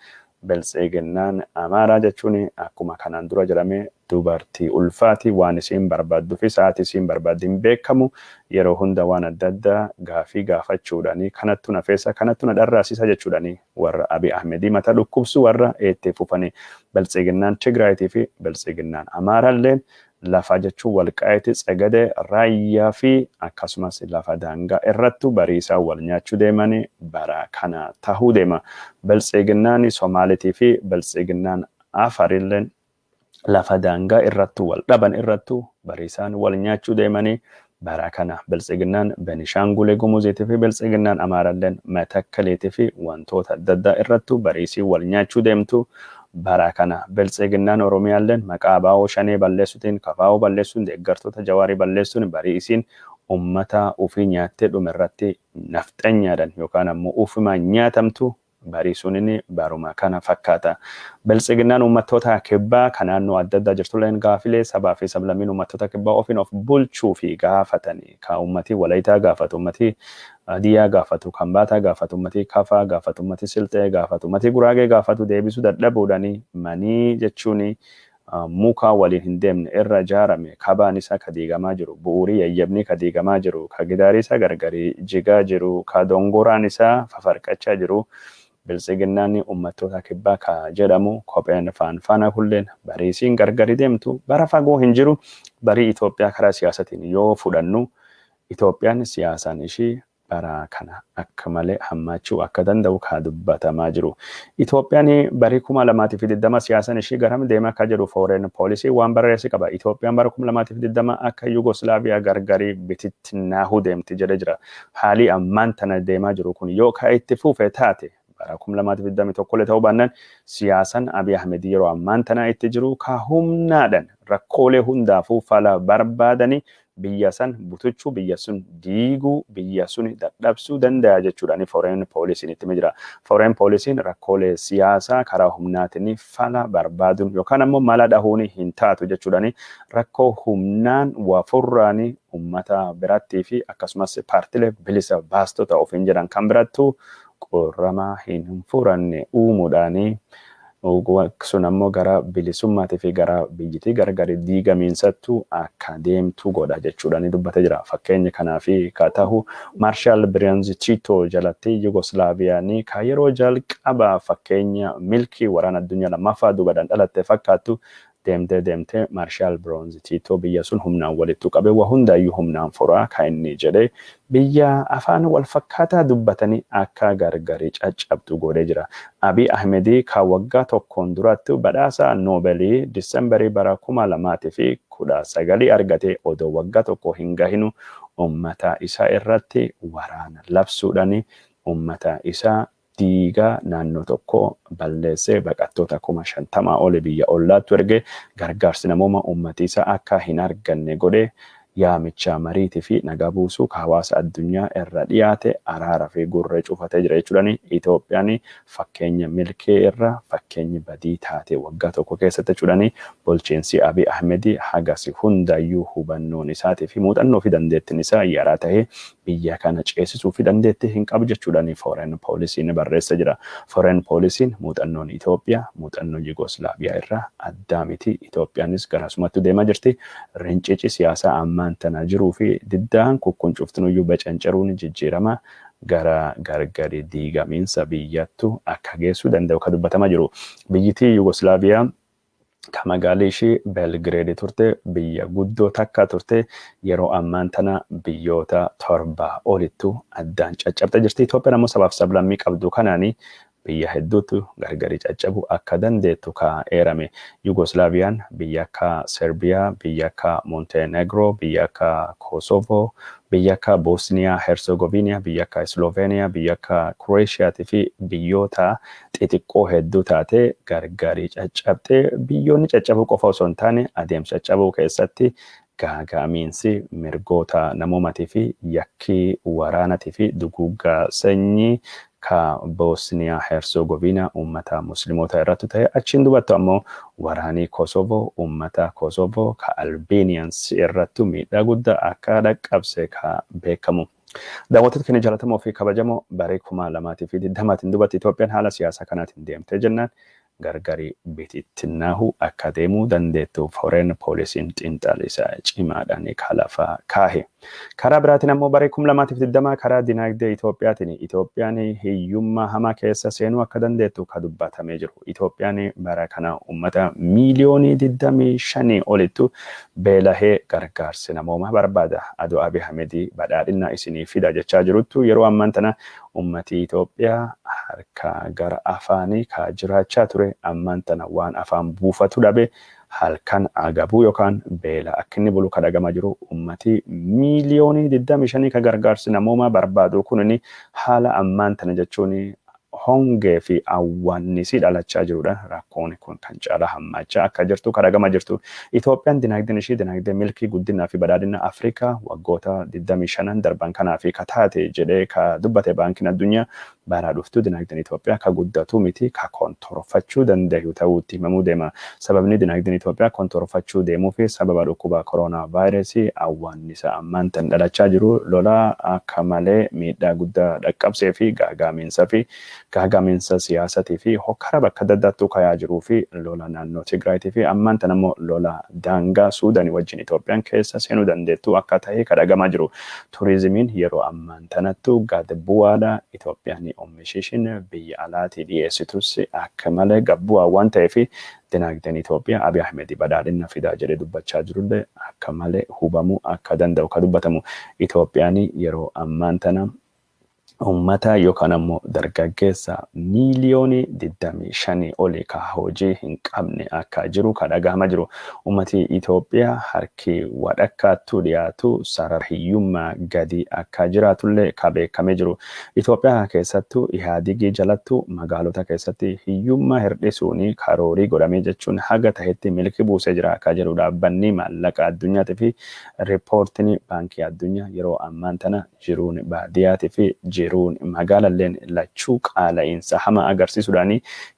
Biltsiginnaan Amaaraa jechuun akkuma kanaan dura jedhame dubartii ulfaati. Waan isiin barbaaddu fi sa'aatii isiin barbaaddu hin beekamu. Yeroo hunda waan adda addaa gaafii gaafachuudhaani kanattu na feesa, kanattu na dharraasisa jechuudhaani warra Abiy Ahmedii mata dhukkubsu warra itti fufanii. Biltsiginnaan Tigraayitii fi Biltsiginnaan Amaaraalleen lafa jechuun Walqaayiti, Tsegede, Raayyaa fi akkasumas lafa daangaa irrattu bariisaa wal nyaachuu deemanii bara kana tahuu deema. Biltsiginnaan Somaalitii fi Biltsiginnaan Afarilleen lafa daangaa irrattu wal dhaban irrattu bariisaan wal nyaachuu deemanii bara kana. Biltsiginnaan Benishaangul Gumuziitii fi Biltsiginnaan Amaaralleen Matakkaliitii fi wantoota adda addaa irrattu bariisii wal nyaachuu deemtu bara kana. Biltsiginnaan Oromiyaalleen maqaa ABO Shanee balleessuutiin, KFO balleessuun, deeggartoota Jawaarii balleessuun barii isiin ummata ofii nyaattee dhume irratti nafxanyaadhaan yookaan ammoo ofumaan nyaatamtu barii sunin baruma kana fakkaata. Biltsiginnaan uummattoota kibbaa kan naannoo adda addaa jirtulleen gaafilee sabaa fi sablammiin uummattoota kibbaa ofiin of bulchuu fi gaafatanii ka uummatii Walayitaa gaafatu, uummatii Hadiyaa gaafatu, Kambaataa gaafatu, uummatii Kafaa gaafatu, uummatii Silxee gaafatu, uummatii Guraagee gaafatu deebisuu dadhabuudhaani manii jechuun muka waliin hin deemne irra ijaarame, kabaan isaa ka diigamaa jiru, bu'uurii yayyabni ka diigamaa jiru, ka gidaarii isaa gargarii jigaa jiru, ka dongoraan isaa fafarqachaa jiru. Biltsiginnaan uummattoota kibbaa ka jedhamu kopheen faanfaana kulleen bariisiin gargari deemtu bara fagoo hin jiru. Barii Itoophiyaa karaa siyaasatiin yoo fudhannu, Itoophiyaan siyaasaan ishii bara kana akka malee hammaachuu akka danda'u ka dubbatamaa jiru. Itoophiyaan barii 2020 siyaasaan ishii garam deema akka jedhu Foreign Policy waan barreesse qaba. Itoophiyaan bara 2020 akka Yugoslaaviyaa gargarii bitittinnaahuu deemti jedhee jira. Haalii ammaan tana deemaa jiru kun yoo ka itti fufe taate, bara 2021 illee ta'uu baannaan, siyaasaan Abiy Ahmed yeroo ammaan tana itti jiru ka humnaadhaan rakkoolee hundaafuu fala barbaadanii biyya san butuchuu, biyya sun diiguu, biyya sun dadhabsuu danda'a jechuudhaan Foreign Policyn itti jira. Foreign Policyn rakkoolee siyaasaa karaa humnaatiin fala barbaaduun yookaan ammoo mala dhahuun hin taatu jechuudhaan, rakkoo humnaan waa furraanii uummata birattii fi akkasumas paartilee bilisa baastota ofiin jedhan kan birattuu qorrama hin furanne uumuudhaanii sun ammoo gara bilisummaatii fi gara biyyitii gargari diigamiinsattu akka deemtu godha jechuudhaan dubbatee jira. Fakkeenya kanaa fi ka tahu Maarshaal Broz Tito jalatti Yugoslaaviyaan ka yeroo jalqaba fakkeenya milkii waraana addunyaa lammaffaa duubadhaan dhalatte fakkaattu. Deemtee deemtee Maarshaal Biroonzi Tiitoo biyya sun humnaan walittu qabee waa hundaayyuu humnaan furaa kan inni jedhee biyya afaan wal fakkaataa dubbatanii akka gargari caccabtu godhee jira. Abiy Ahmedii kan waggaa tokkoon duratti badhaasa Noobelii Disembarii bara 2019 argate odoo waggaa tokko hin gahinu ummata isaa irratti waraana labsuudhaan ummata isaa diigaa, naannoo tokko balleessee, baqattoota 50,000 oli biyya ollaattu ergee, gargaarsi namooma ummati isaa akka hin arganne godhee, yaamicha mariitii fi nagaa buusuu ka hawaasa addunyaa irra dhiyaate araara fi gurra cufatee jira jechuudhaan, Itoophiyaan fakkeenya milkii irra fakkeenyi badii taate waggaa tokko keessatti jechuudhaan, bulchiinsi Abiy Ahmed hagasi hundayyuu hubannoon isaatii fi muuxannoo fi dandeettiin isaa yaraa ta'ee biyya kana ceesisuu fi dandeettii hin qabu jechuudhaan Foreign Policyn barreessa jira. Foreign Policyn muuxannoon Itoophiyaa muuxannoo Yugoslaaviyaa irraa addaa miti. Itoophiyaanis garasumatti deemaa jirti. Rincici siyaasaa ammaan tana jiruu fi diddaan kukkuncuftinuyyuu bacancaruun jijjiirama gara gargari diigamiinsa biyyattu akka geessuu danda'u ka dubbatamaa jiru. Biyyittii Yugoslaaviyaa ka magaalli ishii Belgireedi turte, biyya guddoo takka turte, yeroo ammaan tana biyyoota 7 olittu addaan caccabtee jirti. Itoophiyaan ammoo sabaaf sablammii qabdu kanaani biyya hedduutu gargari caccabu akka dandeettu ka eerame. Yugoslaaviyaan biyya akka Serbiyaa, biyya akka Montenegro, biyya akka Kosovo, biyya akka Bosniyaa Herzegovina, biyya akka Sloveniyaa, biyya akka Kroeshiyaatii fi biyyoota xixiqqoo hedduu taate gargari caccabtee, biyyoonni caccabuu qofa osoo hin taane adeemsa caccabuu keessatti gaaga'amiinsi mirgoota namoomatii fi yakkii waraanatii fi duguuggaa sanyii ka Bosniyaa Herzegovina uummata Musliimoota irratti ta'e, achiin dubattu ammoo waraanii Kosovo uummata Kosovo ka Albeeniyaans irrattu miidhaa guddaa akka dhaqqabse ka beekamu. Daawwattoota keenya jaallatamoo fi kabajamoo, baree 2020tiin dubatti Itoophiyaan haala siyaasaa kanaatiin deemtee jennaan gargari bitittinnaahuu akka deemuu dandeettu Foreign Policyn xiinxalisa cimaadhaan kalafa kaahe. Karaa biraatiin ammoo baree 2020 karaa dinagdee Itoophiyaatiin Itoophiyaan hiyyummaa hamaa keessa seenuu akka dandeettu ka dubbatamee jiru. Itoophiyaan bara kana uummata miiliyoonii 25 olittu beelahee gargaarsi namoomaa barbaada. Adoo Abiy Ahmedii badhaadhina isinii fida jechaa jiruttu yeroo ammaan tana ummati Itoophiyaa harka gara afaanii ka jiraachaa ture ammaan tana waan afaan buufatu dhabe, halkan agabuu yookaan beela akka inni bulu kadhagamaa jiru. Ummati miiliyoonii 25 ka gargaarsi namoomaa barbaadu kunini haala ammaan tana jechuun hongee fi awwaannisii dhalachaa jirudha. Rakkoon kun kan caalaa hammaachaa akka jirtu kadhagamaa jirtu. Itoophiyaan dinagdeen ishii dinagdee milkii guddinaa fi badhaadhina Afrikaa waggoota 25 darban kanaa fi ka taate jedhee ka dubbate Baankiin Addunyaa, bara dhuftu dinagdeen Itoophiyaa ka guddatu miti, ka kontorfachuu danda'u ta'uutti himamuu deema. Sababni dinagdeen Itoophiyaa kontorfachuu deemuu fi sababa dhukkuba koronaa vaayirasii, awwaannisa ammaan tan dhalachaa jiru, lola akka malee miidhaa guddaa dhaqqabsee fi gaagaamiinsa siyaasatii fi hokkara bakka adda addaattuu kayaa jiruu fi lola naannoo Tigraayitii fi ammaan tan ammoo lola daangaa Suudaanii wajjin Itoophiyaan keessa seenuu dandeettu akka ta'e kadhagamaa jiru. Turizimiin yeroo ammaan tanattu gad bu'aadha. Itoophiyaan oomishishin biyya alaatii dhiyeessitus akka malee gad bu'aa waan ta'eef, dinagdeen Itoophiyaa Abiy Ahmed badhaadhina fidaa jedhee dubbachaa jirullee akka malee hubamuu akka danda'u ka dubbatamu. Itoophiyaan yeroo ammaan tana uummata yookaan ammoo dargaggeessa miiliyoonii 25 oli ka hojii hin qabne akka jiru ka dhagahama jiru. Uummati Itoophiyaa harki wadhakkaattuu dhiyaatu sarara hiyyummaa gadi akka jiraatullee ka beekamee jiru. Itoophiyaa keessattuu Ihaadigii jalattu magaalota keessatti hiyyummaa hir'isuun karoorii godhamee jechuun haga tahetti milki buusee jira akka jedhu dhaabbanni maallaqa addunyaatii fi riippoortiin Baankii Addunyaa, yeroo ammaan tana jiruun baadiyyaatii fi jiruun magaalalleen lachuu qaala'iinsa hamaa agarsiisuudhaan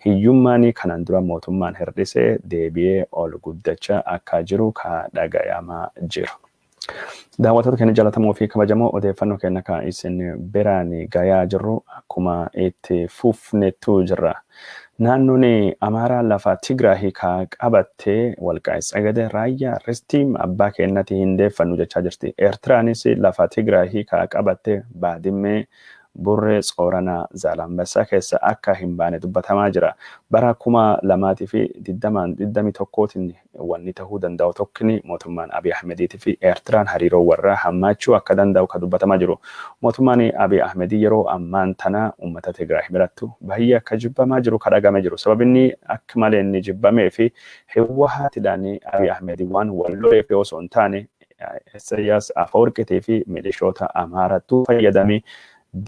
hiyyummaan kanaan dura mootummaan hir'isee deebi'ee ol guddachaa akka jiru ka dhagayamaa jiru. Daawwattoota keenya jaallatamoo fi kabajamoo, odeeffannoo keenya kan isin biraan gayaa jirru akkuma itti fufnettu jirra. Naannoon Amaaraa lafa Tigraahii ka qabattee Walqaayit Tsagade, Raayyaa ristii abbaa keenyatti hin deeffannu jechaa jirti. Eertiraanis lafa Tigraahii ka qabatte Baadimmee Burree, Tsooranaa, Zaalambassaa keessa akka hin baane dubbatamaa jira. Bara 2021tiin wanni tahuu danda'u tokkini mootummaan Abiy Ahmediitii fi Eertiraan hariiroo warraa hammaachuu akka danda'u ka dubbatamaa jiru. Mootummaan Abiy Ahmedii yeroo ammaan tana uummata Tigraay birattu baay'ee akka jibbamaa jiru ka dhagame jiru. Sababni akka malee inni jibbamee fi Hiwwahaatidhaan Abiy Ahmedii waan wal loleef osoo hin taane, Isayyaas Afawarqiitii fi milishoota Amaarattuu fayyadamee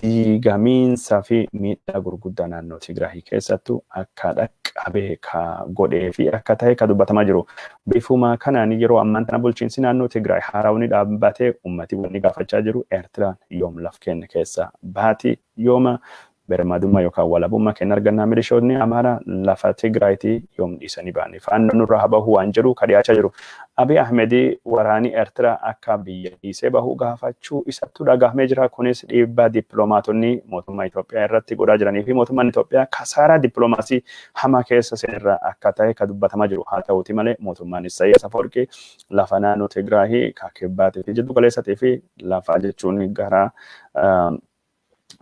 diigamiinsa fi miidhaa gurguddaa naannoo Tigraay keessattuu akka dhaqqabee ka godhee fi akka ta'e ka dubbatamaa jiru. Bifuma kanaan yeroo ammaan tana bulchiinsi naannoo Tigraay haarawni dhaabbatee ummati wanni gaafachaa jiru, Eertiraan yoom laf kenne keessa baati, yooma birmadummaa yookaan walabummaa kenna argannaa, milishoonni Amaaraa lafa Tigraayitii yoom dhiisanii ba'anii, faannoo nurraa bahuu waan jedhu ka dhiyaachaa jiru. Abiy Ahmedii waraanii Eertiraa akka biyya dhiisee bahuu gaafachuu isattu dhagahamee jira. Kunis dhiibbaa dippiloomaatonni mootummaa Itoophiyaa irratti godhaa jiranii fi mootummaan Itoophiyaa kasaaraa dippiloomaasii hamaa keessa seenirraa akka ta'e ka dubbatamaa jiru. Haa ta'uuti malee, mootummaan Isaayyaas Afawarqii lafa naannoo Tigraahii ka kibbaatii fi jiddu galeessatii fi lafa jechuun gara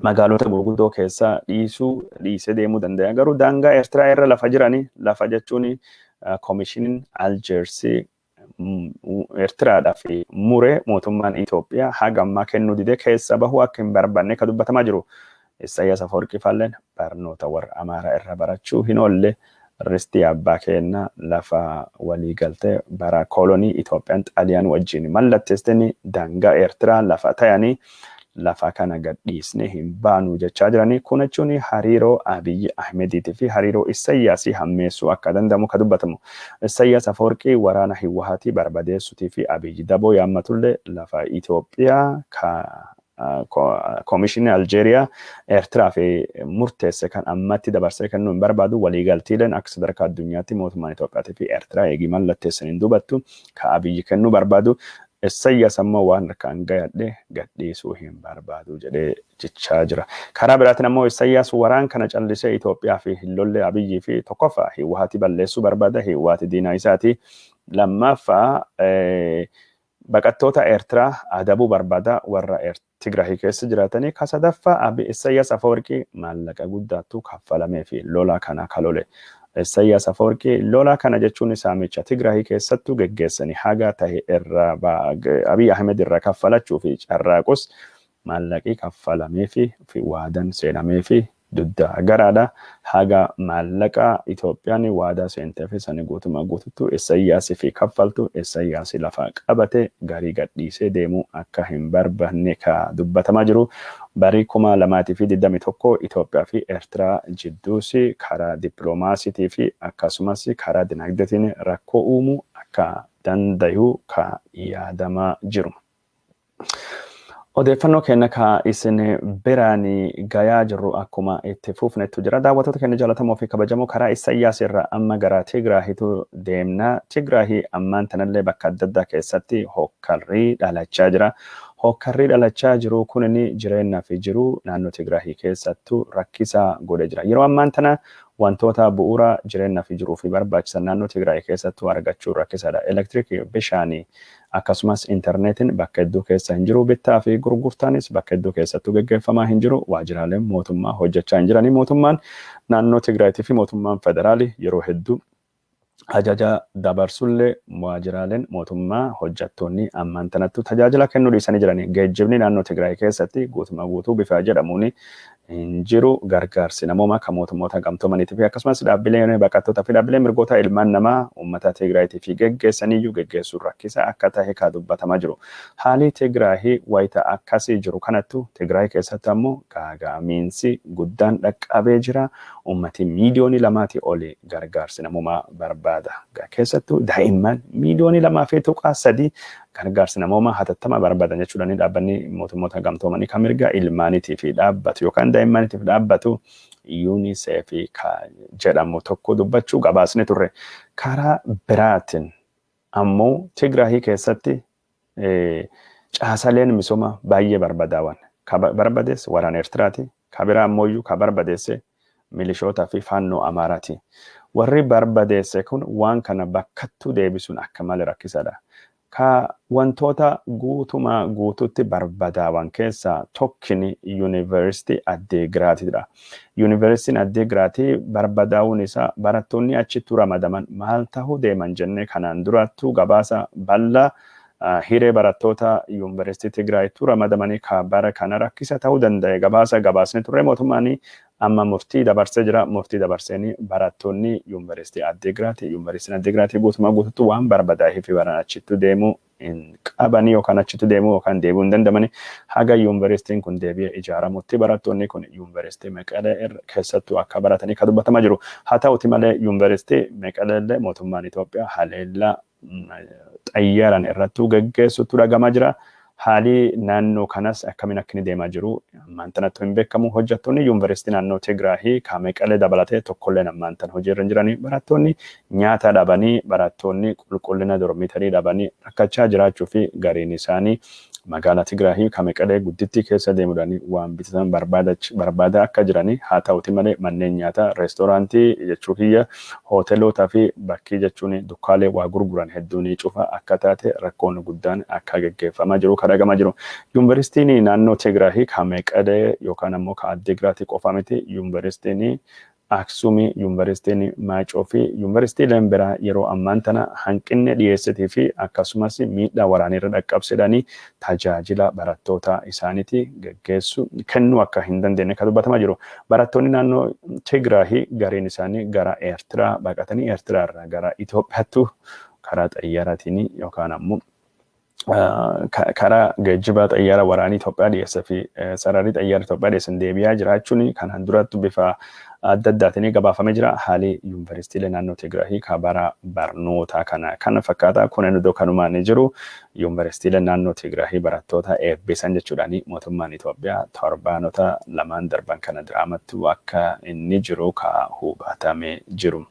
magaalota gurguddoo keessa dhiisuu dhiisee deemuu danda'a. Garuu daangaa Eertiraa irra lafa jiranii, lafa jechuun koomishiniin Aljeersii Eertiraadhaaf mure, mootummaan Itoophiyaa haga ammaa kennuu didee keessa bahuu akka hin barbaanne ka dubbatamaa jiru. Isaayyaas Afawarqii faalleen barnoota warra Amaaraa irraa barachuu hin oolle, ristii abbaa keenna lafa waliigaltee bara kolonii Itoophiyaan Xaaliyaan wajjin mallatteessitanii daangaa Eertiraa lafa ta'anii lafa kana gadhiisnee hin baanu jechaa jiranii. Kun jechuun hariiroo Abiyyi Ahmediitii fi hariiroo Isayyaasii hammeessuu akka danda'amu ka dubbatamu. Isayyaas Afawarqii waraana Hiwwahaatii barbadeessuutii fi Abiyyi daboo yaammatullee lafa Itoophiyaa ka koomishinii Aljeeriyaa Eertiraa fi murteesse kan ammatti dabarsee kennuu hin barbaadu. Waliigaltiileen akka sadarkaa addunyaatti mootummaan Itoophiyaatii fi Eertiraa eegii mallatteessan hin dubattu ka Abiyyi kennuu barbaadu. Isayyaas ammoo waan harkaan gayadhe gadhiisuu hin barbaadu jedhee jechaa jira. Karaa biraatiin ammoo Isayyaas waraan kana callisee Itoophiyaa fi hin lolle. Abiyyii fi tokkoffaa Hiwwaati balleessuu barbaada. Hiwwaati diinaa isaati. Lammaffaa, baqattoota Eertiraa adabuu barbaada, warra Tigraahii keessa jiraatanii. Ka sadaffaa, Abi Isayyaas Afawarqii maallaqa guddaattu kaffalamee fi lola kana ka lole. Isayyaas Afawarqii lola kana jechuun saamicha Tigraahii keessattuu geggeessanii haga tahe irraa Abiy Ahmed irraa kaffalachuu fi carraaqus, maallaqii kaffalamee fi waadan seenamee fi dudda garaadha. Haga maallaqa Itoophiyaan waadaa seentee fi sani guutumaa guututtu Isayyaasii fi kaffaltu, Isayyaasii lafa qabate garii gadhiisee deemuu akka hin barbaanne ka dubbatamaa jiru. Barii 2021 Itoophiyaa fi Eertiraa jidduus karaa dippiloomaasiitii fi akkasumas karaa dinagdeetiin rakkoo uumuu akka dandayu ka yaadamaa jiru. Odeeffannoo keenya ka isin biraan gayaa jirru akkuma itti fufnettu jira. Daawwattoota keenya jaallatamoo fi kabajamoo, karaa Isayyaas irraa amma gara Tigraahitu deemna. Tigraahii ammaan tanallee bakka adda addaa keessatti hokkarrii dhalachaa jira. Hokkarrii dhalachaa jiru kunin jireenyaa fi jiruu naannoo Tigraahii keessattuu rakkisaa godhee jira. Yeroo ammaan tana wantoota bu'uura jireenyaa fi jiruu fi barbaachisan naannoo Tigraay keessattuu argachuun rakkisaadha. Elektirikii, bishaanii, akkasumas intarneetiin bakka hedduu keessa hin jiru. Bittaa fi gurgurtaanis bakka hedduu keessattuu geggeeffamaa hin jiru. Waajjiraaleen mootummaa hojjechaa hin jiranii. Mootummaan naannoo Tigraayitii fi mootummaan federaalii yeroo hedduu ajaja dabarsullee, waajjiraaleen mootummaa hojjettoonni ammaan tanattu tajaajila kennuu dhiisanii jiranii. Geejjibni naannoo Tigraay keessatti guutumaa guutuu bifa jedhamuun hin jiru. Gargaarsi namoomaa kan mootummoota gamtoomaniitii fi akkasumas dhaabbileen baqattootaa fi dhaabbileen mirgoota ilmaan namaa uummata Tigraayitii fi geggeessaniyyuu geggeessuun rakkisaa akka ta'e ka dubbatamaa jiru. Haalli Tigraahii wayita akkasii jiru kanattu Tigraay keessatti ammoo gaaga'amiinsi guddaan dhaqqabee jira. Uummati 2 miiliyoonii oli gargaarsi namoomaa barbaada. Keessattuu daa'imman 2.3 miiliyoonii gargaarsi namoomaa hatattama barbaadan jechuudhaan dhaabbanni mootummoota gamtoomanii kan mirga ilmaaniitiif dhaabbatu yookaan daa'immaniitiif dhaabbatu UNICEF jedhamu tokko dubbachuu gabaasne turre. Karaa biraatiin ammoo Tigraahii keessatti caasaleen misooma baay'ee barbadaawan. Ka barbadeesse waraana Eertiraati. Ka biraa ammoo ka barbadeesse milishootaa fi faannoo Amaaraati. Warri barbadeesse kun waan kana bakkattuu deebisuun akka malee rakkisaadha. Ka wantoota guutumaa guututti barbadaawan keessaa tokkini Yuunivarsiitii Addeegiraatidha. Yuunivarsiitiin Addeegiraatii barbadaa'uun isaa barattoonni achitti ramadaman maal ta'uu deeman jennee kanaan durattuu gabaasa bal'aa hiree barattoota Yuunivarsiitii Tigraayittuu ramadamanii ka bara kana rakkisa ta'uu danda'e gabaasa gabaasni turre. Mootummaan amma murtii dabarsee jira. Murtii dabarseen barattoonni Yuunivarsiitii Addeegiraati Yuunivarsiitiin Addeegiraatii guutumaa guututti waan barbadaa'ee fi baran achittu deemuu hin qabanii yookaan achitti deemuu yookaan deebi'uu hin dandamani. Haga yuunivarsiitiin kun deebi'ee ijaaramutti barattoonni kun Yuunivarsiitii Meqalee keessattuu akka baratanii kan dubbatamaa jiru. Haa ta'uti malee, Yuunivarsiitii Meqalee illee mootummaan Itoophiyaa haleellaa xayyaaraan irrattuu geggeessutu dhagamaa jira. Haalli naannoo kanas akkamiin akka inni deemaa jiru ammaan tanatti hin beekamu. Hojjettoonni yuunivarsiitii naannoo Tigraahii ka Meqalee dabalatee tokkolleen ammaan tan hojiirra hin jiranii. Barattoonni nyaata dhabanii, barattoonni qulqullina dormitory dhabanii rakkachaa jiraachuu fi gariin isaanii magaalaa Tigraahii ka Meqalee guddittii keessa deemuudhaan waan bitatan barbaada akka jiranii. Haa ta'uti malee, manneen nyaataa, reestooraantii jechuu kiyya, hoteelotaa fi bakkii jechuun dukkaalee waa gurguran hedduun cufa akka taate, rakkoon guddaan akka geggeeffamaa jiru kan dhagamaa jiru. Yuunivarsiitiin naannoo Tigraahii ka Meqalee yookaan ammoo ka Addigraati qofa miti. Yuunivarsiitiin Aksumii, Yuunivarsiitiin Maacoo fi yuunivarsiitiileen biraa yeroo ammaan tana hanqinni dhiyeessitii fi akkasumas miidhaa waraanirra dhaqqabsiidhaanii tajaajila barattoota isaaniiti geggeessu kennuu akka hin dandeenye kan dubbatamaa jiru. Barattoonni naannoo Tigraahii gariin isaanii gara Eertiraa baqatanii, Eertiraa irraa gara Itoophiyaattu karaa xayyaaraatiin yookaan ammoo karaa geejjiba xayyaara waraanii Itoophiyaa dhiyeessee fi sararii xayyaara Itoophiyaa dhiyeessan deebi'aa jiraachuun kanaan duratti bifa adda addaatiin gabaafamee jira. Haalli yuunivarsiitiilee naannoo Tigraahii ka bara barnootaa kana kana fakkaata. Kun iddoo kanumaan ni jiru. Yuunivarsiitiilee naannoo Tigraahii barattoota eebbisan jechuudhaan mootummaan Itoophiyaa torbaanota lamaan darban kana diraamatti akka inni jiru ka hubatamee jiru.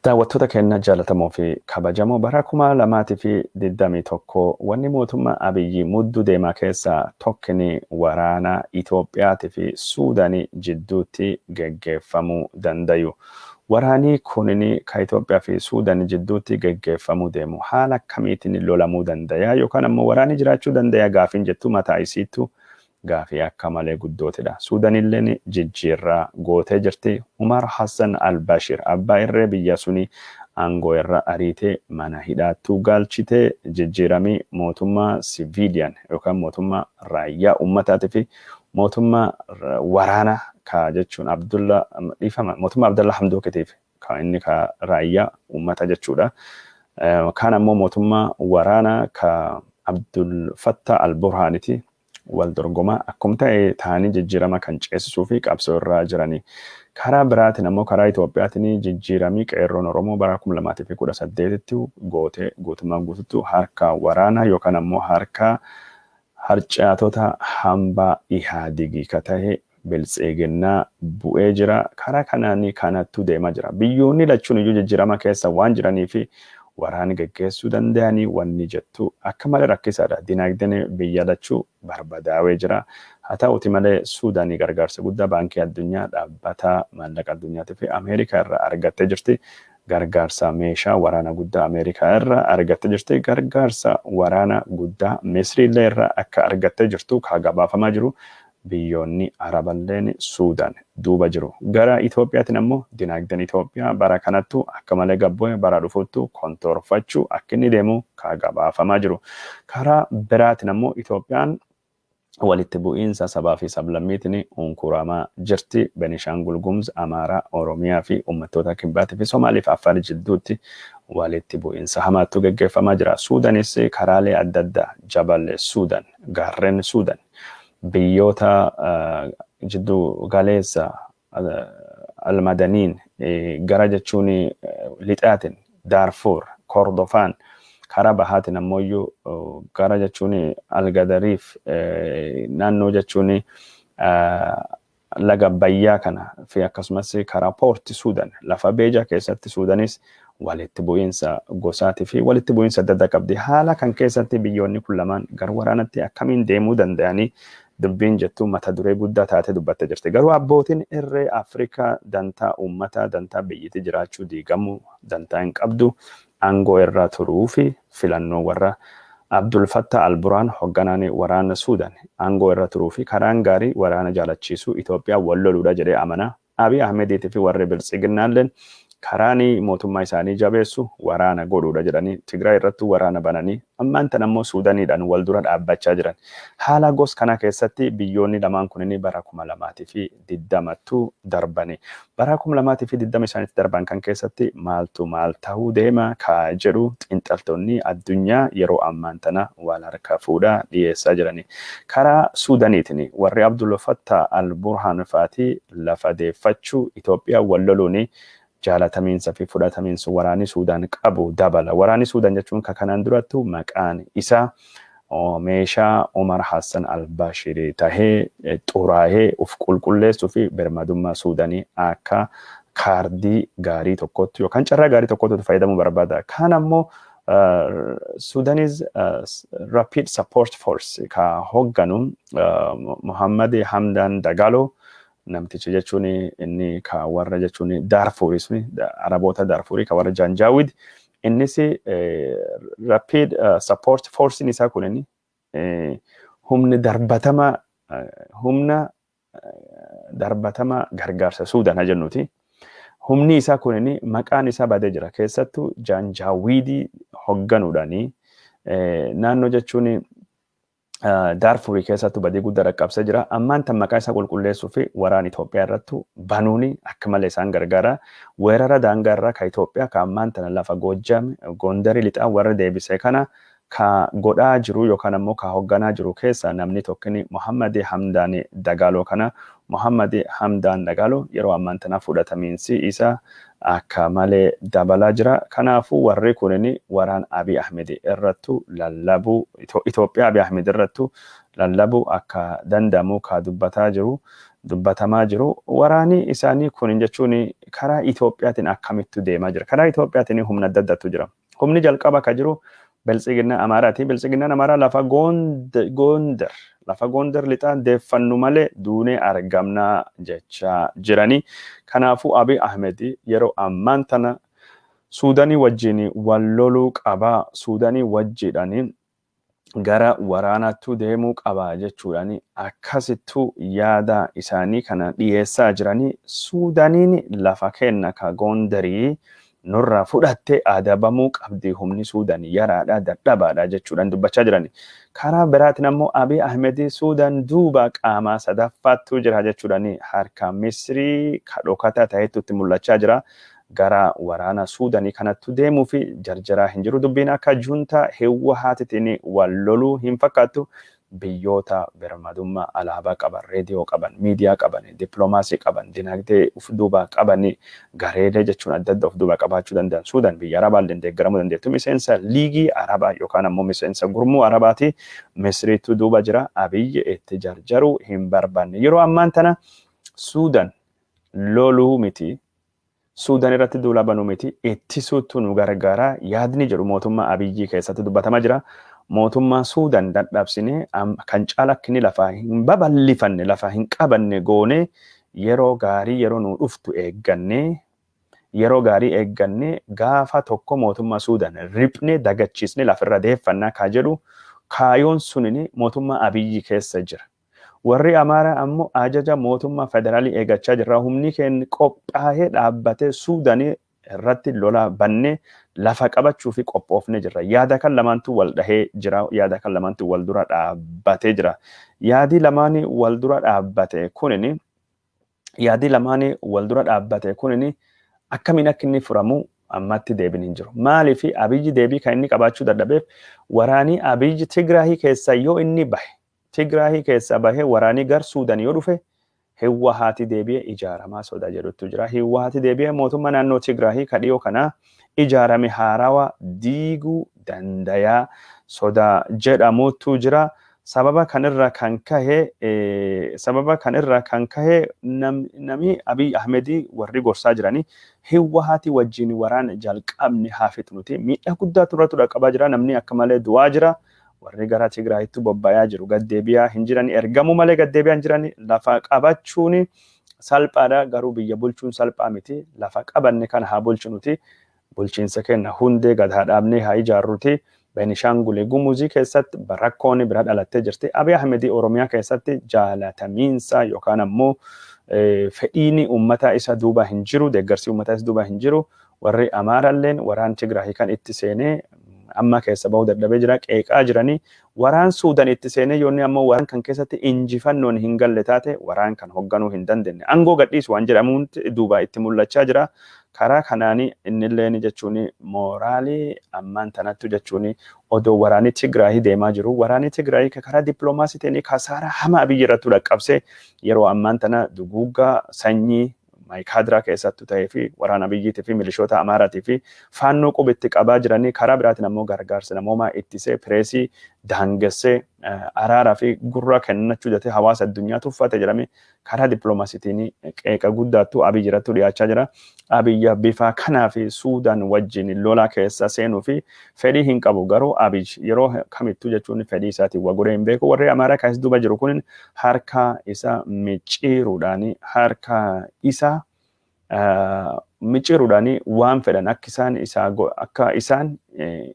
Daawwattoota keenya jaallatamoo fi kabajamoo, bara 2021 wanni mootummaa Abiyyi mudduu deemaa keessaa tokkini waraana Itoophiyaatii fi Suudaanii jidduutti geggeeffamuu dandayu. Waraanni kunin ka Itoophiyaa fi Suudaanii jidduutti geggeeffamuu deemu haala akkamiitiin lolamuu danda'a yookaan ammoo waraanni jiraachuu danda'a gaafiin jettu mataa isiittu gaafii akka malee guddootidha. Suudaanilleen jijjiirraa gootee jirti. Umar Hassan al-Bashir abbaa irree biyya suni aangoo irra ariitee mana hidhaattuu galchitee, jijjiiramii mootummaa siviiliyaan yookaan mootummaa raayyaa ummataatii fi mootummaa waraana ka jechuun Abdulla, dhiifama, mootummaa Abdalla Hamdookitiif ka inni ka raayyaa ummata jechuudha. Kaan ammoo mootummaa waraanaa ka Abdul Fattah al-Burhaaniti wal dorgomaa akkuma ta'e ta'anii jijjiirama kan ceesisuu fi qabsoo irraa jiranii. Karaa biraatiin ammoo karaa Itoophiyaatiin jijjiiramii qeerroon Oromoo bara 2018tti gootee guutummaan guututti harka waraanaa yookaan ammoo harka harcaatota hambaa Ihaadigii ka ta'e Biltsiginnaa bu'ee jira. Karaa kanaan kanattu deemaa jira. Biyyoonni lachuun iyyuu jijjiirama keessa waan jiranii fi waraana geggeessuu danda'anii wanni jettu akka malee rakkisaadha. Dinagdeen biyya lachuu barbadaawee jira. Haa ta'uti malee, Suudaanii gargaarsa guddaa Baankii Addunyaa, Dhaabbata Maallaqa Addunyaatii fi Ameerikaa irraa argattee jirti. Gargaarsa meeshaa waraana guddaa Ameerikaa irraa argattee jirti. Gargaarsa waraana guddaa Misriillee irraa akka argattee jirtu ka gabaafamaa jiru. Biyyoonni Araballeen Suudaan duuba jiru. Gara Itoophiyaatiin ammoo dinagdeen Itoophiyaa bara kanattu akka malee gabbu'e, bara dhufuttu kontorfachuu akka inni deemu ka gabaafamaa jiru. Karaa biraatiin ammoo Itoophiyaan walitti bu'iinsa sabaa fi sablammiitiin unkuramaa jirti. Benishaangul Gumuz, Amaaraa, Oromiyaa fi uummattoota Kibbaatii fi Somaalii fi Affaar jidduutti walitti bu'iinsa hamaatu geggeeffamaa jira. Suudanis karaalee adda addaa Jabal Suudan, gaarreen Suudan, biyyoota jiddu galeessa almadaniin gara jechuun lixaatiin Daarfur, Kordofaan, karaa bahaatiin ammoo gara jechuun Algadariif, naannoo jechuun laga Abbayyaa kana fi akkasumas karaa Poorti Suudan lafa Beejaa keessatti Suudanis walitti bu'iinsa gosaatii fi walitti bu'iinsa adda addaa qabdi. Haala kan keessatti biyyoonni kun lamaan gara waraanatti akkamiin deemuu danda'anii dubbiin jettu mata duree guddaa taatee dubbattee jirti. Garuu abbootiin irree Afrikaa dantaa uummataa, dantaa biyyatti jiraachuu diigamuu dantaa hin qabdu. aangoo irra turuu fi filannoo warra Abdul Fattah al-Burhaan, hoogganaan waraana Suudaan, aangoo irra turuu fi karaan gaarii waraana jaalachiisuu Itoophiyaa wal loluudha jedhee amana. Abiy Ahmediitii fi warri Biltsiginnaalleen karaan mootummaa isaanii jabeessu waraana godhuudha jedhanii Tigraay irrattuu waraana bananii ammaan tan ammoo Suudaaniidhaan wal dura dhaabbachaa jiran. Haala gos kana keessatti biyyoonni lamaan kunniin bara 2020ttu darbani. Bara 2020 isaanitti darban kan keessatti maaltu maal ta'uu deema ka jedhu xiinxaltoonni addunyaa yeroo ammaan tana wal harka fuudhaa dhiyeessaa jirani. Karaa Suudaaniitiin warri Abdul Fattah al-Burhaan fa'aati lafa deeffachuu Itoophiyaa wal loluuni jaalatamiinsa fi fudhatamiinsa waraanni Suudaan qabu dabala. Waraanni Suudaan jechuun ka kanaan durattu maqaan isaa meeshaa Omar Hassan al-Bashir tahee xuraahee uf qulqulleessuu fi birmadummaa Suudaanii akka kaardii gaarii tokkotti yookaan carraa gaarii tokkotti fayyadamuu barbaada. Kaan ammoo Sudanese Rapid Support Force ka hoogganu Muhammad Hamdan Dagalo namtichi jechuun, inni ka warra jechuun Daarfurii suni, Araboota Daarfurii ka warra Janjaawid, innis Rapid Support Force isaa kun inni humni darbatama, humna darbatama gargaarsa Suudaan haa jennuuti. Humni isaa kun inni maqaan isaa badee jira. Keessattuu Janjaawiidii hoogganuudhaani naannoo jechuun Daarfurii keessattuu badii guddaa dhaqqabsee jira. Ammaan tan maqaa isaa qulqulleessuu fi waraan Itoophiyaa irrattu banuuni akka malee isaan gargaara. Weerara daangaa irraa ka Itoophiyaa ka ammaan tana lafa Goojjam, Gondarii lixaa warra deebisee kana ka godhaa jiru yookaan ammoo ka hoogganaa jiru keessa namni tokkini Muhammad Hamdaan Dagaaloo kana. Muhammad Hamdaan Dagaaloo yeroo ammaan tana fudhatamiinsi isaa akka malee dabalaa jira. Kanaafuu warri kunin waraan Abiy Ahmed irrattu lallabuu, Itoophiyaa Abiy Ahmed irrattu lallabuu akka danda'amu ka dubbataa jiru, dubbatamaa jiru. Waraani isaanii kun jechuun karaa Itoophiyaatiin akkamittu deemaa jira? Karaa Itoophiyaatiin humna adda addaatu jira. Humni jalqaba ka jiru Biltsiginnaa Amaaraati. Biltsiginnaan Amaaraa lafa Gondar lixaa deeffannu malee duunee argamnaa jechaa jirani. Kanaafuu Abiy Ahmed yeroo ammaan tana Suudaanii wajjin wal loluu qabaa. Suudaanii wajjiidhaan gara waraanaattuu deemuu qabaa jechuudhaan akkasittuu yaada isaanii kana dhiyeessaa jiranii. Suudaaniin lafa kenna ka Gondarii nurraa fudhattee adabamuu qabdi, humni Suudaan yaraadha, dadhabaadha jechuudhaan dubbachaa jirani. Karaa biraatiin ammoo Abiy Ahmed Suudaan duuba qaama sadaffaattuu jira jechuudhaan harka Misrii ka dhokataa ta'etu itti mul'achaa jira. Gara waraana Suudaanii kanattu deemuu fi jarjaraa hin jiru. Dubbiin akka junta Hiwwahaatitiin wal loluu hin fakkaattu. Biyyoota birmadummaa alaabaa qaban, reediyoo qaban, miidiyaa qaban, dippiloomaasii qaban, dinagdee uf duuba qaban, gareelee jechuun adda adda of duuba qabaachuu danda'an. Suudaan biyya Arabaallee deeggaramuu dandeettu. Miseensa Liigii Arabaa yookaan ammoo miseensa gurmuu Arabaati. Misriitu duuba jira. Abiyyi itti jarjaruu hin barbaanne. Yeroo ammaan tana Suudaan loluu miti. Suudaan irratti duula banuu miti, ittisuutu nu gargaara yaadni jedhu mootummaa Abiyyii keessatti dubbatamaa jira. Mootummaa Suudaan dadhabsinee kan caala akka inni lafaa hin babal'ifanne, lafa hin qabanne goonee, yeroo gaarii yeroo nu dhuftu eeggannee, yeroo gaarii eeggannee gaafa tokko mootummaa Suudaan riphnee dagachiisnee lafarra deeffannaa kaa jedhu kaayoon sunini mootummaa Abiyyii keessa jira. Warri Amaaraa ammoo ajaja mootummaa federaalii eegachaa jirra. Humni keenya qophaa'ee dhaabbatee Suudaanii irratti lola bannee lafa qabachuu fi qophoofnee jirra. Yaada kan lamaantu wal dhahee jira. Yaada kan lamaantu wal dura dhaabbatee jira. Yaadi lamaanii wal dura dhaabbate kunini, yaadi lamaanii wal dura dhaabbate kunini akkamiin akka inni furamu ammatti deebiin hin jiru. Maaliif Abiyyi deebii kan inni qabaachuu dadhabeef, waraanii Abiyyi Tigraahii keessa yoo inni bahe, Tigraahii keessa bahee waraanii gar Suudaan yoo dhufe, Hiwwahaati deebi'ee ijaaramaa soda jedhutu jira. Hiwwahaati deebi'ee mootummaa naannoo Tigraahii ka dhiyoo kanaa ijaarame haarawa diiguu dandayaa soda jedhamutu jira. Sababa kanirra kan kahe nami Abiy Ahmedii warri gorsaa jiranii Hiwwahaati wajjin waraana jalqabne haa fixnuti. Miidhaa guddaatu irratti dhaqqabaa jira. Namni akka malee du'aa jira. Warri gara Tigraayitti bobba'aa jiru gaddeebi'aa hin jiran, ergamuu malee gaddeebi'aa hin jiran. Lafa qabachuun salphaadha, garuu biyya bulchuun salphaa miti. Lafa qabanne kana haa bulchinuti. Bulchiinsa kenna hundee gad haa dhaabnee haa ijaarruti. Beenishaangul Gumuzii keessatti rakkoon bira dhalattee jirti. Abiy Ahmedii Oromiyaa keessatti jaalatamiinsa yookaan ammoo fedhiin uummataa isa duuba hin jiru, deeggarsi uummataa isa duuba hin jiru. Warri Amaaralleen waraan Tigraahii kan itti seenee amma keessa bahuu dadhabee jira, qeeqaa jiranii. Waraan Suudan itti seenee yoonni ammoo waraan kan keessatti injifannoon hin galle taate, waraan kan hoogganuu hin dandeenye, aangoo gadhiisu waan jedhamuun duuba itti mul'achaa jira. Karaa kanaanii innilleen jechuun mooraalii ammaan tanattu jechuun odoo waraanni Tigraahii deemaa jiru, waraanni Tigraahii karaa dippiloomaasiitiin kasaaraa hamaa biyya irratti dhaqqabsee, yeroo ammaan tana duguuggaa sanyii Maayikaadiraa keessattuu ta'ee fi waraana biyyiitii fi milishoota Amaaraatii fi Faannoo qubitti qabaa jiranii, karaa biraatiin ammoo gargaarsa namoomaa ittisee, pireesii daangessee, araaraa fi gurra kennachuu jetee hawaasa addunyaa tuffate jedhame, karaa dippiloomaasiitiin qeeqa guddaattu Abiy irratti dhiyaachaa jira. Abiyya bifa kanaa fi Suudaan wajjin lola keessa seenuu fi fedhii hin qabu, garuu Abiy yeroo kamittuu jechuun fedhii isaatiin waa godhee hin beeku. Warri Amaaraa kan duuba jiru kun harka isa micciiruudhaan, harka isa micciiruudhaan waan fedhan akka isaan isaa akka isaan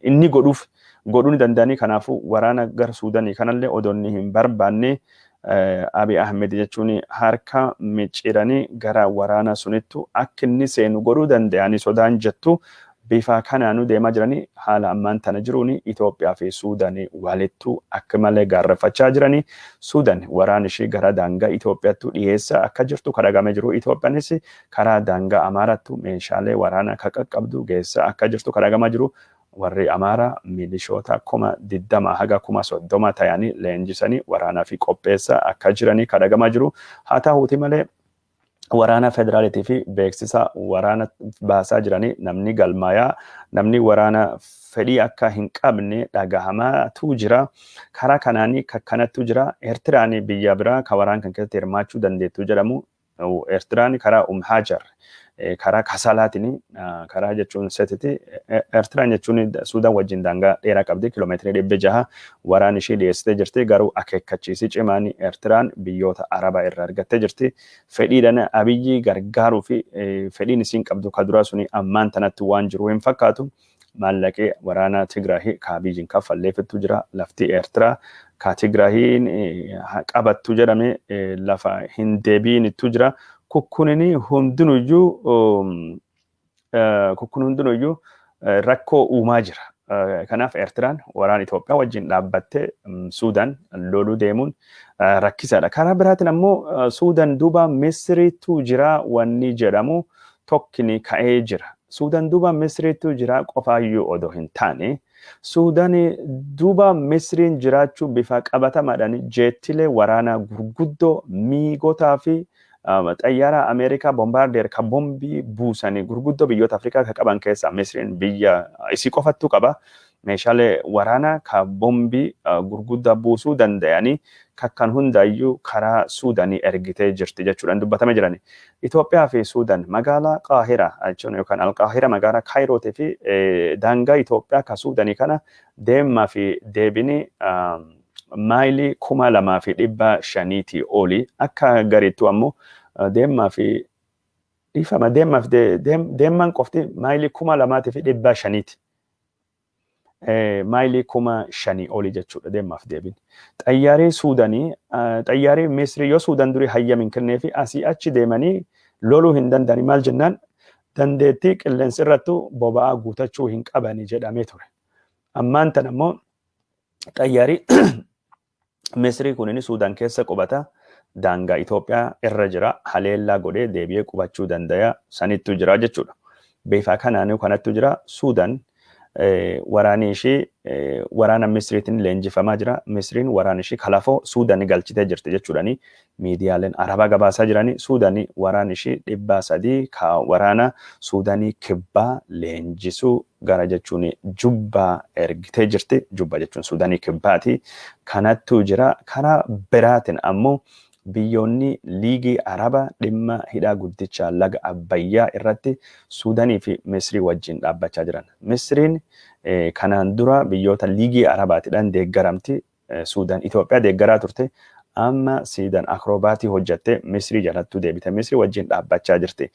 inni godhuuf godhuu ni danda'anii. Kanaafuu waraana gara Suudaanii kanallee odoo inni hin barbaanne Abiy Ahmed jechuun harka micciiranii gara waraana sunittu akka inni seenu godhuu danda'anii sodaan jettu bifa kanaanuu deemaa jiranii. Haala ammaan tana jiruun Itoophiyaa fi Suudaan walittu akka malee gaarreffachaa jiranii. Suudaan waraan ishii gara daangaa Itoophiyaattu dhiyeessaa akka jirtu kadhagamee jiru. Itoophiyaanis karaa daangaa Amaaraattu meeshaalee waraanaa akka qaqqabdu geessaa akka jirtu kadhagamaa jiru. Warri Amaaraa milishoota 20,000 haga 30,000 ta'anii leenjisanii waraanaa fi qopheessaa akka jiranii kadhagamaa jiru. Haa ta'uuti malee, waraana federaalitii fi beeksisa waraana baasaa jiranii, namni galmaayaa, namni waraana fedhii akka hin qabne dhagahamaatu jira. Karaa kanaanii kakkanattu jira. Eertiraan biyya biraa ka waraan kan keessatti hirmaachuu dandeettu jedhamu. Eertiraan karaa Umhaajar, karaa Kasalaatiin, karaa jechuun setiti. Eertiraan jechuun Suudaan wajjin daangaa dheeraa qabdi, kiloomeetirii 600 waraan ishii dhiyeessitee jirti. Garuu akeekkachiisi cimaan Eertiraan biyyoota Arabaa irraa argattee jirti. Fedhiidhaan Abiyyi gargaaruu fi fedhiin isiin qabdu ka duraa suni ammaan tanatti waan jiru hin fakkaatu. Maallaqee waraana Tigraahii ka Abiyyiin kaffalleefittu jira. Lafti Eertiraa ka Tigraahiin qabattu jedhame lafa hin deebi'inittu jira. Kukkun hundinuyyuu rakkoo uumaa jira. Kanaaf Eertiraan waraana Itoophiyaa wajjin dhaabbattee Suudaan loluu deemuun rakkisaadha. Karaa biraatiin ammoo Suudaan duuba Misiriitu jira wanni jedhamu tokkini ka'ee jira. Suudaan duuba Misiriitu jira qofaayyuu odoo hin taane, Suudaan duuba Misiriin jiraachuu bifa qabatamaadhaan jeettilee waraanaa gurguddoo, miigotaa fi xayyaara Ameerikaa Bombardier ka bombii buusanii gurguddoo biyyoota Afrikaa ka qaban keessaa Misiriin biyya isii qofattu qaba. Meeshaalee waraanaa ka bombii gurguddaa buusuu danda'anii kakkan hundaayyuu karaa Suudaanii ergitee jirti jechuudhaan dubbatame jirani. Itoophiyaa fi Suudaan magaalaa Qaahiraa jechuun yookaan Alqaahira, magaalaa Kaayirootii fi daangaa Itoophiyaa ka Suudaanii kana deemaa fi deebinii maayilii 2,500tii oli. Akka garittu ammoo deemaa fi dhiifama, deemaaf deemaan qofti maayilii 2,500ti. Maayilii 5,000 oli jechuudha deemaaf deebin. Xayyaarri Suudaanii, xayyaarri Misrii yoo Suudaan durii hayyam hin kennee fi asii achi deemanii loluu hin danda'ani. Maal jennaan, dandeettii qilleensi irrattu boba'aa guutachuu hin qabani jedhamee ture. Ammaan tan ammoo xayyaarri Misrii kunin Suudaan keessa qubata, daangaa Itoophiyaa irra jira, haleellaa godhee deebi'ee qubachuu danda'a sanittu jira jechuudha. Bifa kanaanuu kanattu jira. Suudaan waraanni ishii waraana Misriitiin leenjifamaa jira. Misriin waraana ishii kalafoo Suudaan galchitee jirti jechuudhani miidiyaaleen Arabaa gabaasaa jirani. Suudaan waraana ishii 300 ka waraana Suudaanii Kibbaa leenjisuu gara jechuun Jubbaa ergitee jirti. Jubba jechuun Suudaanii Kibbaati. Kanattu jira. Karaa biraatiin ammoo biyyoonni Liigii Arabaa dhimma hidhaa guddicha laga Abbayyaa irratti Suudaanii fi Misrii wajjin dhaabbachaa jiran. Misriin kanaan dura biyyoota Liigii Arabaatiidhaan deeggaramti. Suudaan Itoophiyaa deeggaraa turte. Amma Suudaan akrobaatii hojjattee Misrii jalattuu deebite. Misrii wajjin dhaabbachaa jirti.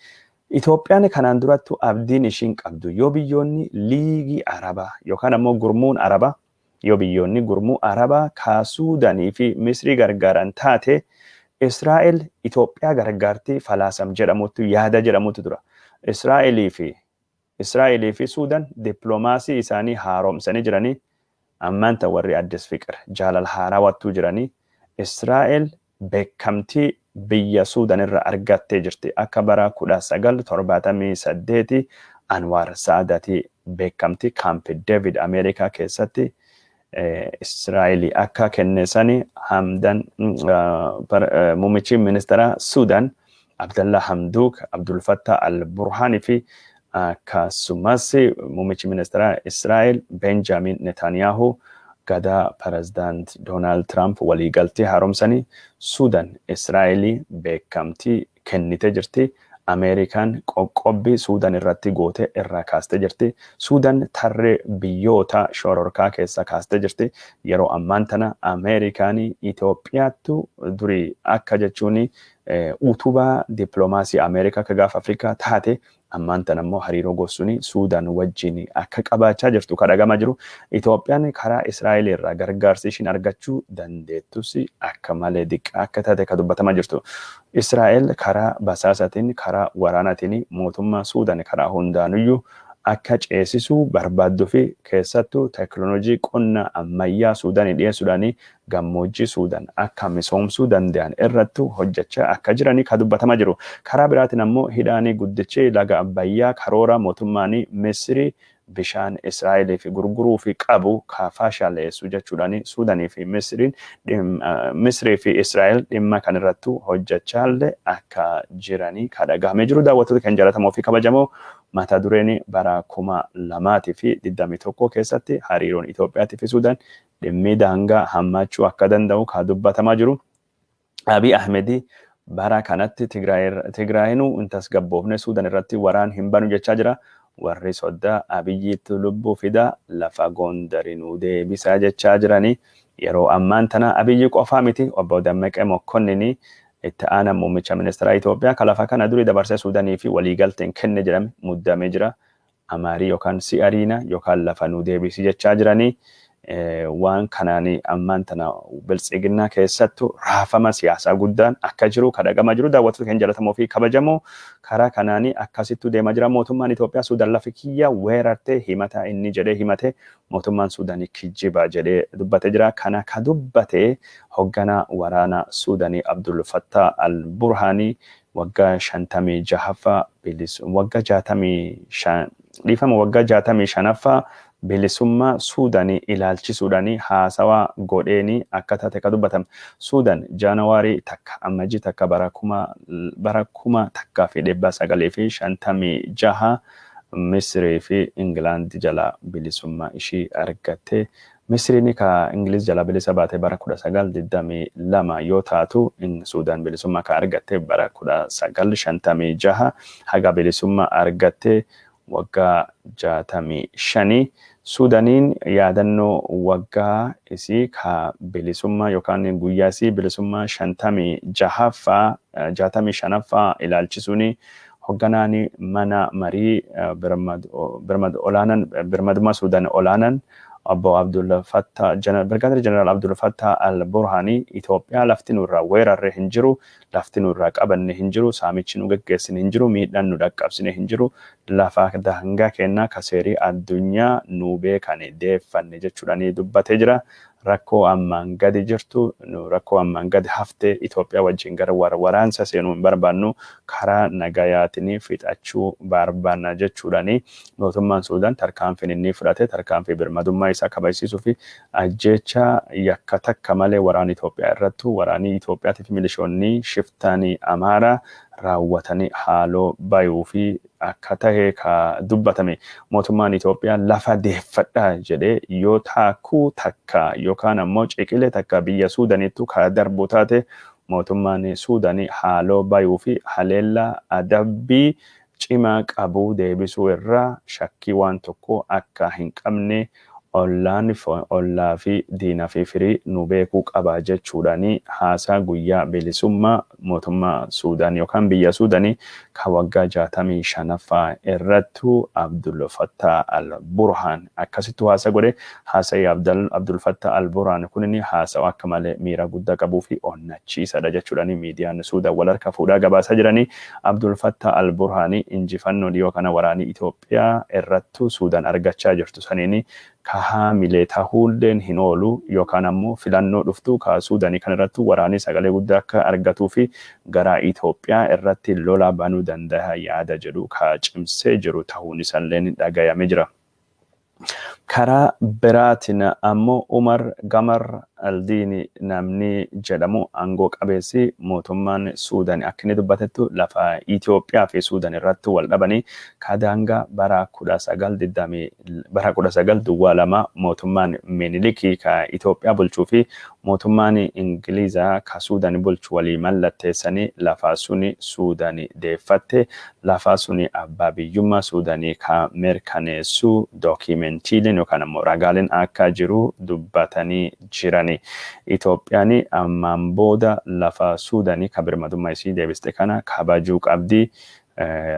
Itoophiyaan kanaan durattu abdiin ishiin qabdu yoo biyyoonni liigii Arabaa yookaan ammoo gurmuun Arabaa, yoo biyyoonni gurmuu Arabaa ka Suudaanii fi Misrii gargaaran taate, Israa'el Itoophiyaa gargaartii falaasam jedhamutu, yaada jedhamutu tura. Israa'elii fi Suudaan dippiloomaasii isaanii haaromsanii jiranii, ammaan tan warri Addis Fiqir jaalala haarawattuu jiranii. Israa'el beekamtii biyya Suudaan irra argattee jirti. Akka bara 1978 Anwaar Saadatii beekamtii Camp David Ameerikaa keessatti Israa'elii akka kenne sani, Hamdan, muummichi ministeera Suudaan Abdallah Hamduuk, Abdul Fattah al-Burhaanii fi akkasumas muummichi ministeera Israa'el Benjamin Netanyahu gadaa pirezidaant Doonaald Tiraamp waliigaltee haaromsanii Suudaan Israa'elii beekamtii kennite jirti. Ameerikaan qoqqobbii Suudaan irratti goote irraa kaastee jirti. Suudaan tarree biyyoota shororkaa keessa kaastee jirti. Yeroo ammaan tana Ameerikaan Itoophiyaattu durii akka jechuun utubaa dippiloomaasii Ameerikaa akka gaafa Afrikaa taate, ammaan tana immoo hariiroo gosuun Suudaan wajjin akka qabaachaa jirtu kan dhagama jiru. Itoophiyaan karaa Israa'el irraa gargaarsi ishiin argachuu dandeettus akka malee diqqaa akka taate kan dubbatamaa jirtu. Israa'el karaa basaasaatiin, karaa waraanaatiin mootummaa Suudaan karaa hundaanuyyuu akka ceesisuu barbaadduu fi keessattuu teekinooloojii qonna ammayyaa Suudaanii dhiyeessuudhaan gammoojjii Suudaan akka misoomsuu danda'an irrattu hojjechaa akka jiranii kan dubbatamaa jiru. Karaa biraatiin ammoo hidhaan guddichi laga Abbayyaa karoora mootummaan Misrii bishaan Israa'eliif gurguruu fi qabu kaafaa shaleessu jechuudhaan Suudaanii fi Misriin, Misrii fi Israa'el dhimma kanirrattu hojjechaallee akka jiranii kan dhagahamee jiru. Daawwattoota kan jaallatamoo fi kabajamoo, mata dureen bara 2021 keessatti hariiroon Itoophiyaatii fi Suudaan dhimmi daangaa hammaachuu akka danda'u kan dubbatamaa jiru. Abiy Ahmedii bara kanatti Tigraayinuu hin tasgabboofne, Suudaan irratti waraan hin banu jechaa jira. Warri soddaa Abiyyiitti lubbuu fida, lafa Gondarinuu deebisaa jechaa jiranii. Yeroo ammaan tana Abiyyi qofaa miti, obbo Dammaqee Mokkonnini, itti aanaa muummicha ministeera Itoophiyaa, kan lafa kana durii dabarsee Suudaanii fi waliigalteen kenne jedhame, muddamee jira. Amaarii yookaan si'ariina yookaan lafa nu deebisi jechaa jiranii. Waan kanaan ammaan tana biltsiginnaa keessattu raafama siyaasaa guddaan akka jiru kadhagamaa jiru. Daawwattoota keenya jaallatamoo fi kabajamoo, karaa kanaan akkasittu deemaa jira. Mootummaan Itoophiyaa Suudaan lafi kiyya weerartee himata inni jedhee himate mootummaan Suudaanii kijjiba jedhee dubbatee jira. Kana ka dubbate hoogganaa waraana Suudaanii Abdul Fattah al-Burhaanii waggaa 56ffaa bilis, waggaa 65, dhiifama, waggaa 65ffaa bilisummaa Suudaanii ilaalchisuudhaan haasawaa godheeni akka taate ka dubbatame. Suudaan Jaanawaarii 1, Ammajii 1, bara 1956 Misrii fi Ingilaand jala bilisummaa ishii argatte. Misriin ka Ingiliz jala bilisa baate bara 1922 yoo taatu, Suudaan bilisummaa ka argatte bara 1956. Haga bilisummaa argatte waggaa 65. Suudaaniin yaadannoo waggaa isii ka bilisummaa yookaan guyyaa isii bilisummaa 56ffaa, 65ffaa ilaalchisuun hoogganaan mana marii birmad olaanaan, birmadummaa Suudaan olaanaan, obbo Abdul Fattah, Birgaadir Jeneraal Abdul Fattah al-Burhaanii, Itoophiyaa lafti nurraa weerarre hin jiru, lafti nurraa qabanne hin jiru, saamichi nu geggeessine hin jiru, miidhaan nu dhaqqabsine hin jiru, lafa daangaa kennaa ka seerii addunyaa nu beekane deeffanne jechuudhaan dubbatee jira. Rakkoo ammaan gadi jirtu, rakkoo ammaan gadi hafte Itoophiyaa wajjin gara waraansa seenuu hin barbaannu, karaa nagayaatiin fixachuu barbaanna jechuudhaan, mootummaan Suudaan tarkaanfiin inni fudhate tarkaanfii birmadummaa isaa kabajsiisuu fi ajjeecha yakka takka malee waraana Itoophiyaa irrattu waraanii Itoophiyaatii fi milishoonni shiftaanii Amaaraa raawwatanii haaloo bayuu fi akka tahe ka dubbatame. Mootummaan Itoophiyaa lafa deeffadhaa jedhee yoo taakkuu takka yookaan ammoo ciqilee takka biyya Suudaanittu ka darbu taate, mootummaan Suudaanii haaloo bayuu fi haleellaa adabbii cimaa qabu deebisuu irraa shakkii waan tokko akka hin qabne Ollaan ollaa fi diina fi firii nu beekuu qaba jechuudhaan haasaa guyyaa bilisummaa mootummaa Suudaan yookaan biyya Suudaanii kan waggaa 65ffaa irrattu Abdul Fattah al-Burhaan akkasittu haasa godhe. Haasa'ii Abdul Fattah al-Burhaan kunin haasawa akka malee miira guddaa qabuu fi onnachiisadha jechuudhaan miidiyaan Suudaan wal harka fuudhaa gabaasaa jiranii. Abdul Fattah al-Burhaan injifannoo dhiyoo kana waraanii Itoophiyaa irrattu Suudaan argachaa jirtu saniin ka haamilee tahuulleen hin oolu, yookaan ammoo filannoo dhuftu ka Suudanii kan irrattu waraanii sagalee guddaa akka argatuu fi gara Itoophiyaa irratti lola banuu danda'a yaada jedhu ka cimsee jiru tahuun isalleen dhagayame jira. Karaa biraatiin ammoo Umar Gamar Aldiini namni jedhamu aangoo qabeessi mootummaan Suudaan akka inni dubbatettu, lafa Itoophiyaa fi Suudaan irratti wal dhabanii ka daangaa bara 1920, bara 1902 mootummaan Minilikii ka Itoophiyaa bulchuu fi mootummaan Ingilizaa ka Suudaan bulchu walii mallatteessanii, lafa suni Suudaan deeffatte, lafa suni abbaa biyyummaa Suudaanii ka mirkaneessu dookiimentiileen yookaan ammoo ragaaleen akka jiru dubbatanii jirani. Itoophiyaan ammaan booda lafa Suudaanii ka birmadummaa isii deebiste kana kabajuu qabdi.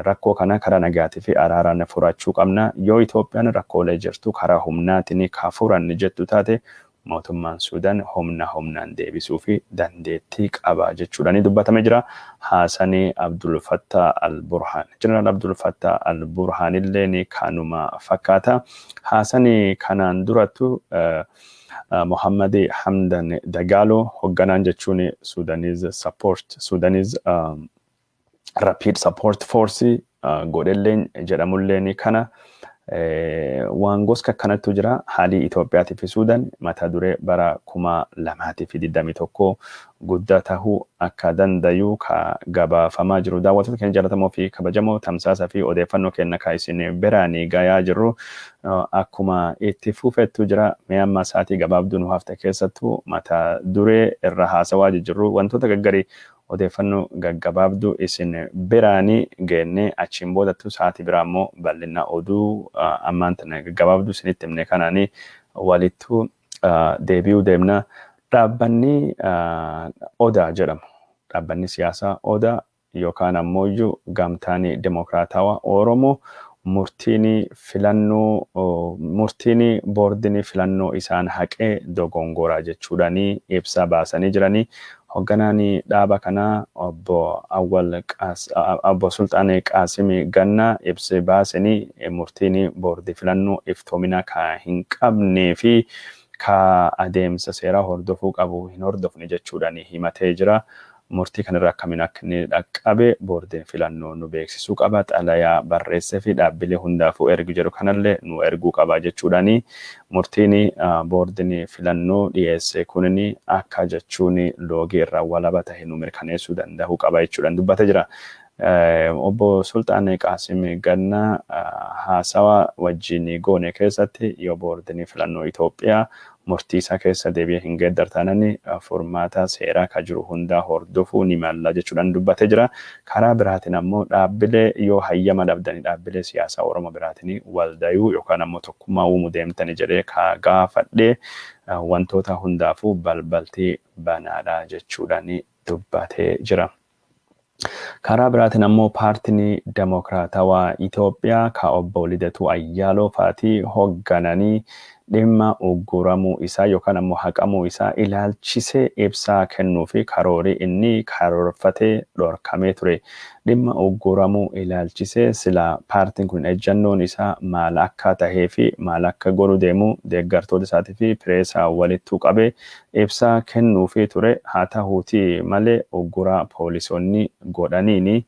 Rakkoo kana karaa nagaatii fi araaraan furachuu qabna. Yoo Itoophiyaan rakkoolee jirtu karaa humnaatiin ka furanni jettu taate, mootummaan Suudaan humna humnaan deebisuu fi dandeettii qaba jechuudhaan dubbatame jira. Haasanii Abdul Fattah al-Burhaan. Jeneraal Abdul Fattah al-Burhaan illee kanuma fakkaata. Haasanii kanaan durattu Muhammad Hamdan Dagalo hoogganaan jechuun Sudanese Rapid Support Force godhelleen jedhamulleen kana waan gosa akkanattu jira. Haalii Itoophiyaatii fi Suudaan mata duree bara 2021 guddaa tahuu akka dandayu ka gabaafamaa jiru. Daawwattoota keenya jaallatamoo fi kabajamoo, tamsaasa fi odeeffannoo keenya ka isin biraanii gayaa jirru akkuma itti fufettu jira. Mee amma sa'aatii gabaabduu nu hafte keessattuu mata duree irra haasawaa jirru wantoota gaggarii odeeffannoo gaggabaabduu isin biraanii geenne, achiin boodattu sa'aatii biraa immoo bal'ina oduu ammaan tana gaggabaabduu isinitti himne kanaanii walittu deebi'uu deemna. Dhaabbanni Odaa jedhamu, dhaabbanni siyaasaa Odaa yookaan ammoo Gamtaan Dimokiraatawaa Oromoo, murtiin filannoo, murtiin boordiin filannoo isaan haqee dogongoraa jechuudhaan ibsa baasanii jiranii. Hoogganaan dhaaba kanaa obbo Awwal obbo Sulxaan Qaasim Gannaa ibsa baasanii, murtiin boordii filannoo iftoomina ka hin qabnee fi ka adeemsa seeraa hordofuu qabu hin hordofne jechuudhaan himatee jira. Murtii kanarra akkamiin akka inni dhaqqabe boordiin filannoo nu beeksisuu qaba. Xalayaa barreessee fi dhaabbilee hundaafuu ergu jedhu kanallee nu erguu qaba jechuudhaan, murtiin boordiin filannoo dhiyeesse kunin akka jechuun loogii irraa walaba tahe nu mirkaneessuu danda'uu qaba jechuudhaan dubbatee jira. Obbo Sulxaan Qaasim Gannaa haasawa wajjin goone keessatti, yoo boordiin filannoo Itoophiyaa murtii isaa keessa deebi'ee hin geeddartaanani, furmaata seeraa ka jiru hundaa hordofuu ni malla jechuudhaan dubbatee jira. Karaa biraatiin ammoo dhaabbilee yoo hayyama dhabdanii dhaabbilee siyaasaa Oromoo biraatiin waldayuu yookaan ammoo tokkummaa uumuu deemtanii jedhee ka gaafadhee, wantoota hundaafuu balbaltii banaadha jechuudhaan dubbatee jira. Karaa biraatiin ammoo Paartiin Demokiraatawaa Itoophiyaa ka obbo Lidatuu Ayyaaloo faatii hooggananii dhimma ugguramuu isaa yookaan ammoo haqamuu isaa ilaalchisee ibsaa kennuu fi karoorii inni karoorfatee dhorkamee ture. Dhimma ugguramuu ilaalchisee sila paartiin kun ejjannoon isaa maal akka tahee fi maal akka godhu deemu deeggartoota isaatii fi pireesaa walittuu qabee ibsaa kennuufii ture. Haa tahuutii malee ugguraa poolisoonni godhaniini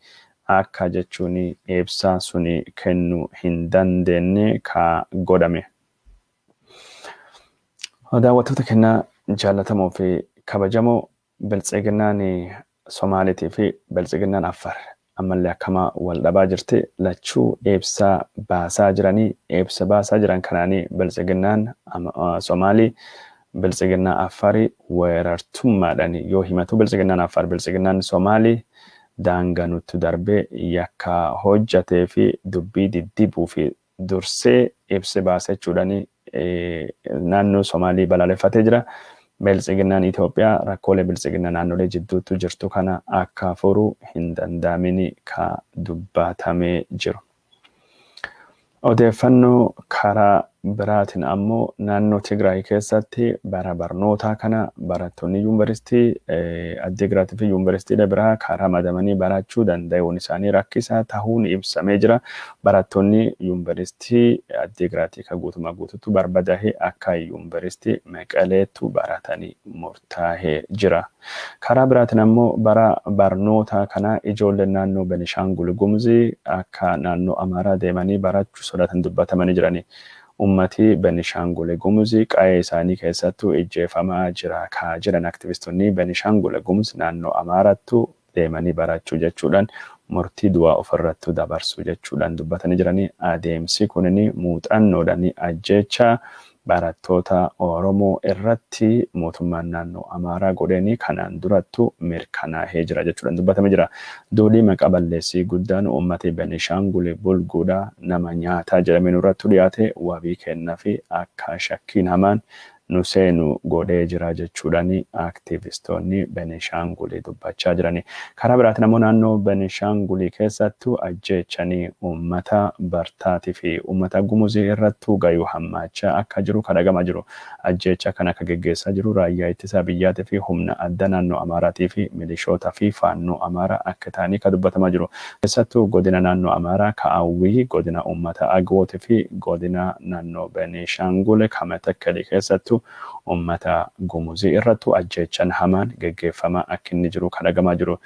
akka jechuun ibsaa suni kennuu hin dandeenye ka godhame. Daawwattoota keenya jaallatamoo fi kabajamoo, Biltsiginnaan Somaaliitii fi Biltsiginnaan Affar ammallee akkama wal dhabaa jirti. Lachuu ibsa baasaa jiranii, ibsa baasaa jiran kanaanii Biltsiginnaan Somaalii Biltsiginnaa Affarii weerartummaadhaan yoo himatu, Biltsiginnaan Affar Biltsiginnaan Somaalii daangaa nutti darbee yakka hojjatee fi dubbii diddibuu fi dursee ibsa baase jechuudhaan naannoo Somaalii balaaleffatee jira. Biltsiginnaan Itoophiyaa rakkoolee biltsiginna naannolee jidduutti jirtu kana akka furu hin danda'amin ka dubbatamee jiru. Odeeffannoo karaa biraatiin ammoo naannoo Tigraay keessatti bara barnootaa kana barattoonni yuunivarsiitii Addigiraatii fi yuunivarsiitiilee biraa karaa madamanii barachuu danda'uun isaanii rakkisaa ta'uun ibsamee jira. Barattoonni yuunivarsiitii Addigiraatii kan guutumaa guutuutti barbadaa'ee akka yuunivarsiitii Meqaleetti baratanii murtaa'ee jira. Karaa biraatiin ammoo bara barnootaa kana ijoolleen naannoo Benishaangul Gumuzii akka naannoo Amaaraa deemanii barachuu sodaatan dubbatamanii jirani. Ummati Benishaangul Gumuzii qa'ee isaanii keessattuu ijjeefamaa jira kaa jiran aktivistoonni Benishaangul Gumuz naannoo Amaarattu deemanii barachuu jechuudhaan murtii du'aa ofirrattu dabarsuu jechuudhaan dubbatanii jiranii. Adeemsi kunin muuxannoodhaan ajjeechaa barattoota Oromoo irratti mootummaan naannoo Amaaraa godheeni kanaan durattu mirkanaa'ee jira jechuudhaan dubbatamee jira. Duulii maqa balleessii guddaan uummati Benishaangul bulguudha nama nyaataa jedhamee nurratti dhiyaate wabii kennaa fi akka shakkiin hamaan nu seenu godhee jira jechuudhaan aktivistoonni Benishaangulii dubbachaa jirani. Karaa biraatiin ammoo naannoo Benishaangulii keessattuu ajjeechanii uummata Bartaatii fi uummata Gumuzii irrattuu gayuu hammaachaa akka jiru kan dhagama jiru. Ajjeecha kana akka geggeessaa jiru raayyaa ittisa biyyaatii fi humna adda naannoo Amaaraatii fi milishoota fi faannoo Amaaraa akka ta'anii kan dubbatamaa jiru. Keessattuu godina naannoo Amaaraa Ka'awwii, godina uummata Agootii fi godina naannoo Benishaangul Kamatakkalii keessattuu uummata Gumuzii irrattu ajjeechaan hamaan geggeeffamaa akka inni jiru kan dhagamaa jiru.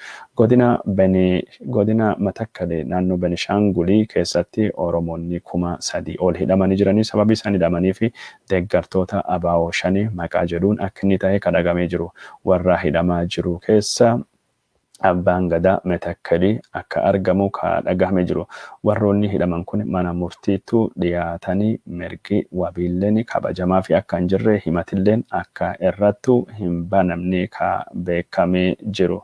Godina Matakkalee naannoo Benishaangulii keessatti Oromoonni 3000 ol hidhamanii jiranii sababii isaan hidhamanii fi deeggartoota ABO shanii maqaa jedhuun akka inni ta'e kan dhagamee jiru. Warra hidhamaa jiru keessa abbaan gadaa Matakkalii akka argamu kan dhagahame jiru. Warroonni hidhaman kun mana murtiittu dhiyaatanii mirgi wabiilleen kabajamaa fi akka hin jirre himatilleen akka irrattu hin banamne ka beekamee jiru.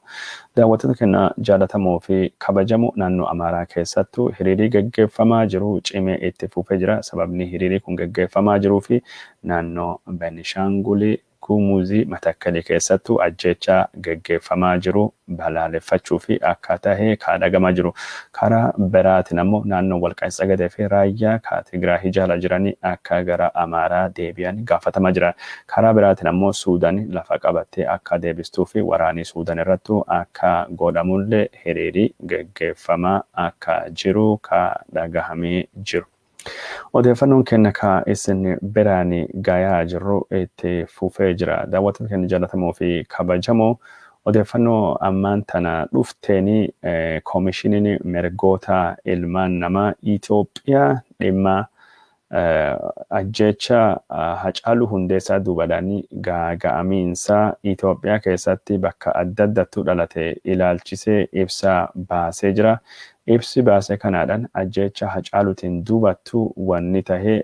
Daawwattoota keenya jaallatamoo fi kabajamoo, naannoo Amaaraa keessattuu hiriirri geggeeffamaa jiru cimee itti fufee jira. Sababni hiriirri kun geggeeffamaa jiruu fi naannoo Benishaangulii Gumuzii Matakkalii keessattuu ajjeechaa geggeeffamaa jiru balaaleffachuu fi akka tahe kan dhagamaa jiru. Karaa biraatiin ammoo naannoo Walqaayit Tsagadee fi Raayyaa ka Tigraahii jala jiranii akka gara Amaaraa deebi'an gaafatamaa jira. Karaa biraatiin ammoo Suudaan lafa qabattee akka deebistuu fi waraanii Suudaan irrattuu akka godhamullee hiriirii geggeeffamaa akka jiru ka dhagahamee jiru. Odeeffannoon keenya ka isin biraan gayaa jirru itti fufee jira. Daawwattoota keenya jaallatamoo fi kabajamoo, odeeffannoo ammaan tana dhufteeni koomishiniin mirgoota ilmaan namaa Itoophiyaa dhimma ajjeecha Hacaaluu Hundeessaa duubadhaan gaaga'amiinsa Itoophiyaa keessatti bakka adda addattuu dhalate ilaalchisee ibsa baasee jira. Ibsi baase kanaadhaan ajjeecha Hacaaluutiin duubattu wanni tahe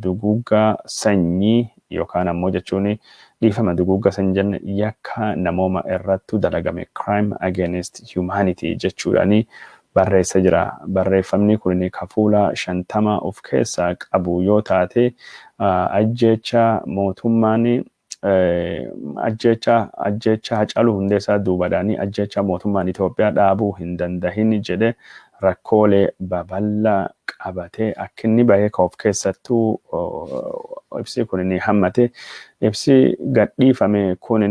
duguuggaa sanyii yookaan ammoo jechuun dhiifama, duguugga sanyii jenne, yakka namooma irrattu dalagame, crime against humanity jechuudhaani barreessa jira. Barreeffamni kun ka fuula 50 of keessaa qabu yoo taate, ajjeecha mootummaan ajjeecha Hacaaluu Hundeessaa duubadhaanii ajjeecha mootummaan Itoophiyaa dhaabuu hin dandahin jedhe rakkoolee babal'aa qabatee akka inni bahee ka of keessattuu ibsi kun ni hammate. Ibsi gadhiifame kun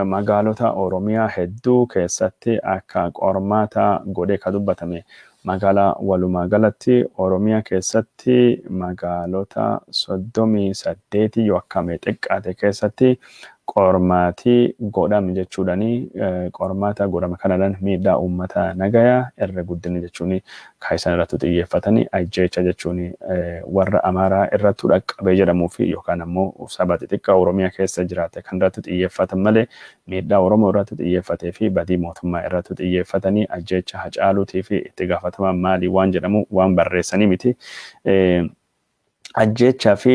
magaalota Oromiyaa hedduu keessatti akka qormaata godhee ka dubbatame. Magaalaa walumaa galatti Oromiyaa keessatti magaalota 38 yoo akkamee xiqqaate keessatti qormaatii godhame jechuudhaani, qormaata godhame kanadhaan miidhaa uummata nagayaa irra guddina jechuun kan isaan irratti xiyyeeffatanii ajjeecha jechuun warra Amaaraa irratti dhaqqabee jedhamuu fi yookaan ammoo saba xixiqqaa Oromiyaa keessa jiraate kan irratti xiyyeeffatan malee miidhaa Oromoo irratti xiyyeeffatee fi badii mootummaa irratti xiyyeeffatanii ajjeecha Hacaaluutii fi itti gaafatamaa maalii waan jedhamu waan barreessanii miti. Ajjeechaa fi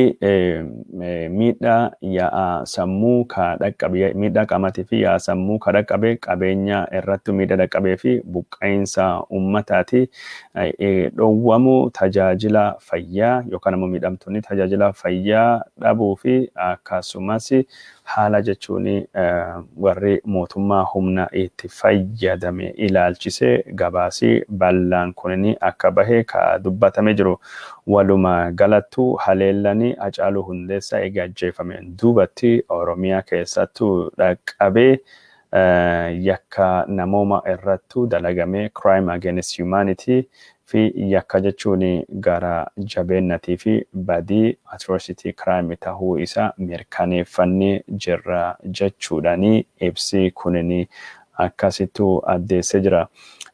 miidhaa yaa'a sammuu ka dhaqqabe, miidhaa qaamaatii fi yaa'a sammuu ka dhaqqabe, qabeenya irratti miidhaa dhaqqabee fi buqqa'iinsa uummataati, dhowwamuu tajaajila fayyaa yookaan ammoo miidhamtoonni tajaajila fayyaa dhabuu fi akkasumas haala jechuun warri mootummaa humna itti fayyadame ilaalchisee gabaasii bal'aan kunin akka bahe ka dubbatame jiru. Walumaa galattuu haleellani Hacaaluu Hundeessaa eega ajjeefameen duubatti Oromiyaa keessattuu dhaqqabee yakka namooma irrattuu dalagame, crime against humanity, fi yakka jechuun gara jabeennatii fi badii, atrocity crime, tahuu isaa mirkaneeffannee jirra jechuudhaani ibsi kunin akkasittuu addeessee jira.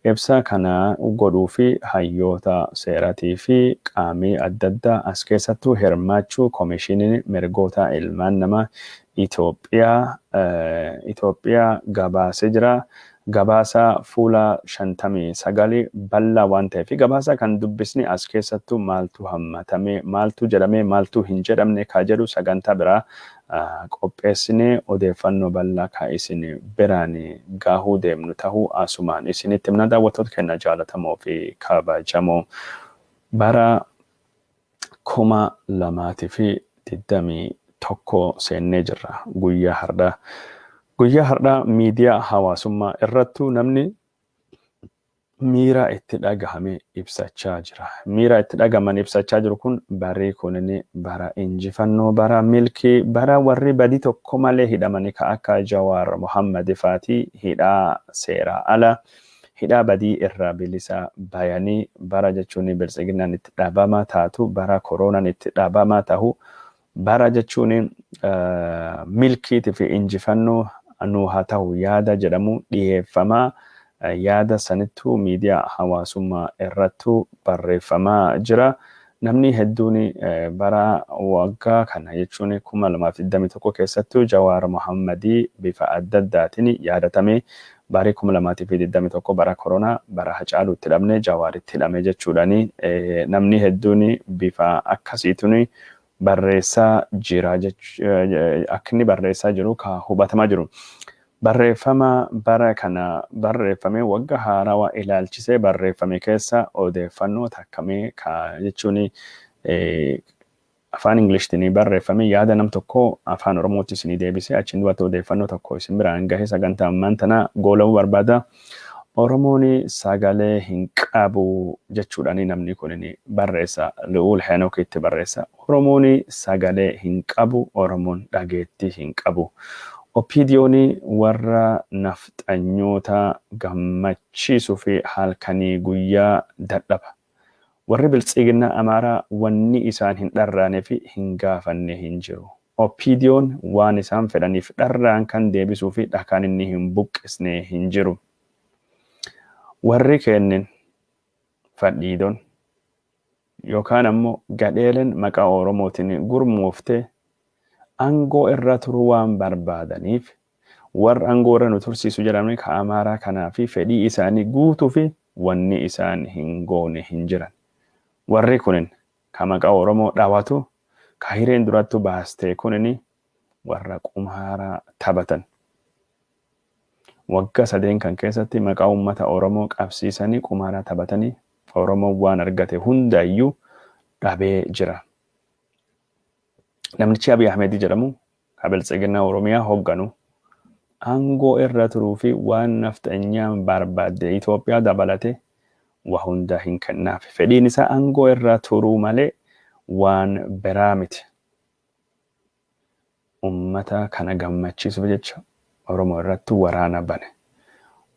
Ibsa kana godhuu fi hayyoota seeratii fi qaamii adda addaa as keessattuu hirmaachuu Koomishiniin Mirgoota Ilmaan Namaa Itoophiyaa gabaasee jira. Gabaasa fuula 59 bal'aa waan ta'eef, gabaasa kan dubbisni as keessattuu maaltu hammatame, maaltu jedhame, maaltu hin jedhamne ka jedhu sagantaa biraa qopheessinee odeeffannoo bal'aa ka isin biraan gahuu deemnu tahuu asumaan isinitti himna, daawwattoota keenya jaalatamoo fi kabajamoo. Bara 2021 seennee jirra guyyaa har'aa. Guyyaa har'aa miidiyaa hawaasummaa irrattuu namni miira itti dhagahame ibsachaa jira. Miira itti dhagahaman ibsachaa jiru kun, barri kunin bara injifannoo, bara milkii, bara warri badii tokko malee hidhamanii ka akka Jawaar Mohammad faatii hidhaa seeraa ala, hidhaa badii irraa bilisa bayanii, bara jechuun biltsiginnaan itti dhaabama taatu, bara koronaan itti dhaabama tahu, bara jechuun milkiitii fi injifannoo nu haa ta'u yaada jedhamu dhiyeeffamaa, yaada sanittuu miidiyaa hawaasummaa irrattuu barreeffamaa jira. Namni hedduun bara waggaa kana jechuun 2021 keessattuu Jawaar Mohammadii bifa adda addaatiin yaadatame, barii 2021 bara koronaa, bara Hacaaluu itti dhabne Jawaar itti hidhame jechuudhaani namni hedduun bifa akkasiituun barreessaa jira, akka inni barreessaa jiru ka hubatamaa jiru. Barreeffama bara kana barreeffame, wagga haarawaa ilaalchisee barreeffame keessa odeeffannoo takkamee ka jechuun afaan Ingilishtiin barreeffame yaada nam tokko afaan Oromootti isinii deebisee, achiin duubatti odeeffannoo tokko isin biraan gahe sagantaa ammaan tana goolabuu barbaada. Oromoon sagalee hin qabu jechuudhaan namni kun barreessa. Lu'uul Henokitti barreessa. Oromoon sagalee hin qabu, Oromoon dhageettii hin qabu. OPDO'n warra nafxanyoota gammachiisuu fi halkanii guyyaa dadhaba. Warri biltsiginna Amaaraa wanni isaan hin dharraanee fi hin gaafanne hin jiru. OPDO'n waan isaan fedhaniif dharraan kan deebisuu fi dhakaan inni hin buqqisne hin jiru. Warri kennin fadhiidon yookaan ammoo gadheelen maqaa Oromootiin gurmooftee aangoo irra turuu waan barbaadaniif, warra aangoo irra nu tursiisu jedhamanii ka Amaaraa kanaa fi fedhii isaanii guutuu fi wanni isaan hin goone hin jiran. Warri kunin ka maqaa Oromoo dhawatu, ka hireen durattu baastee kunin warra qumaaraa taphatan. Waggaa sadeen kan keessatti maqaa uummata Oromoo qabsiisanii qumaaraa taphatanii Oromoon waan argate hundayyuu dhabee jira. Namnichi Abiy Ahmed jedhamu ka biltsiginnaa Oromiyaa hoogganu aangoo irra turuu fi waan nafxanyaan barbaadde Itoophiyaa dabalate waa hunda hin kennaaf. Fedhiin isaa aangoo irra turuu malee waan biraa miti. Ummata kana gammachiisuuf jecha Oromoo irratti waraana bane.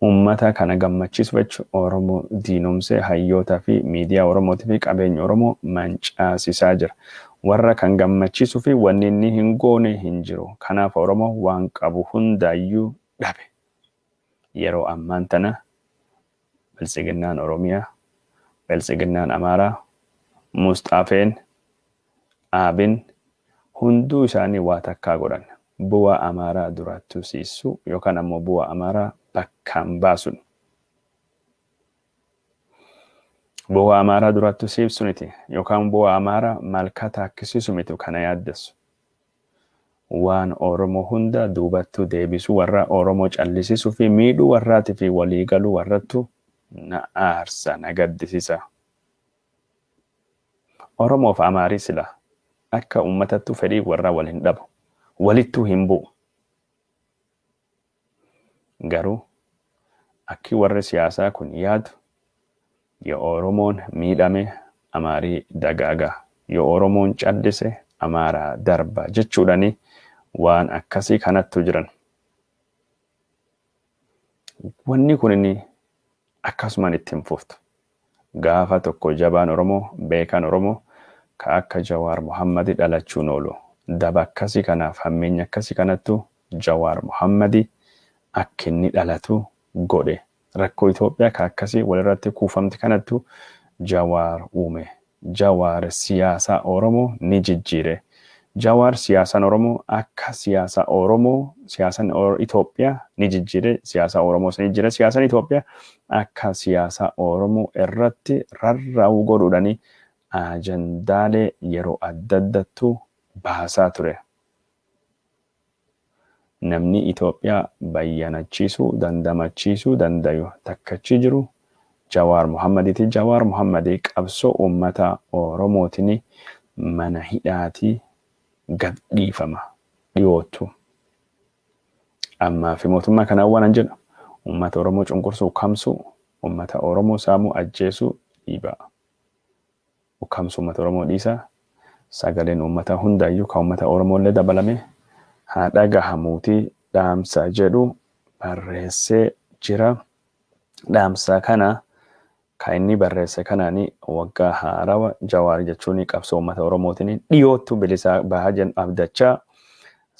Ummata kana gammachiisuuf jecha Oromoo diinomsee hayyootaa fi miidiyaa Oromootii fi qabeenya Oromoo mancaasisaa jira. Warra kan gammachiisuu fi wanni inni hin goone hin jiru. Kanaaf Oromoo waan qabu hundaayyuu dhabe. Yeroo ammaan tana biltsiginnaan Oromiyaa, biltsiginnaan Amaaraa, Musxaafeen, Aabin hunduu isaanii waa takkaa godhan. Bu'aa Amaaraa dura tursiisuu yookaan ammoo bu'aa Amaaraa bakkaan baasun. Bu'aa Amaaraa durattu siibsu miti yookaan bu'aa Amaaraa malkaa taakkisiisu miti kana yaaddessu. Waan Oromoo hunda duubattu deebisuu, warra Oromoo callisiisuu fi miidhuu warraatii fi waliigaluu warrattu na aarsa, na gaddisiisa. Oromoof Amaarii sila akka uummatattu fedhii warraa wal hin dhabu. Walittuu hin bu'u. Garuu akki warri siyaasaa kun yaadu, yoo Oromoon miidhame Amaarii dagaaga, yoo Oromoon callise Amaaraa darba jechuudhani waan akkasii kanattu jiran. Wanni kun inni akkasumaan itti hin fuftu. Gaafa tokko jabaan Oromoo, beekaan Oromoo ka akka Jawaar Muhammadi dhalachuun oolu. Daba akkasii kanaaf hammeenya akkasii kanattu Jawaar Muhammadi akka inni dhalatu godhe. Rakkoo Itoophiyaa ka akkasii walirratti kuufamti kanattu Jawaar uume. Jawaar siyaasaa Oromoo ni jijjiire. Jawaar siyaasaan Oromoo akka siyaasa Oromoo, siyaasaan Itoophiyaa ni jijjiire, siyaasa Oromoo ni jijjiire, siyaasaan Itoophiyaa akka siyaasa Oromoo irratti rarra'u godhuudhani ajandaalee yeroo adda addattu baasaa ture. Namni Itoophiyaa bayyanachiisuu, dandamachiisuu dandayu takkachi jiru Jawaar Muhammadiiti. Jawaar Muhammadii qabsoo uummata Oromootiin mana hidhaatii gad dhiifama dhiyoottu. Ammaa fi mootummaa kanaan waan an jedhu, uummata Oromoo cunqursuu, ukkamsuu, uummata Oromoo saamuu, ajjeesuu dhiibaa. Ukkamsuu uummata Oromoo dhiisaa. Sagaleen uummata hundayyuu kan uummata Oromoo illee dabalame haa dhagahamuuti dhaamsa jedhu barreessee jira. Dhaamsa kana kan inni barreesse kanaani waggaa haarawa Jawaar jechuun qabsoo uummata Oromootiin dhiyoottu bilisa bahaa jedhu abdachaa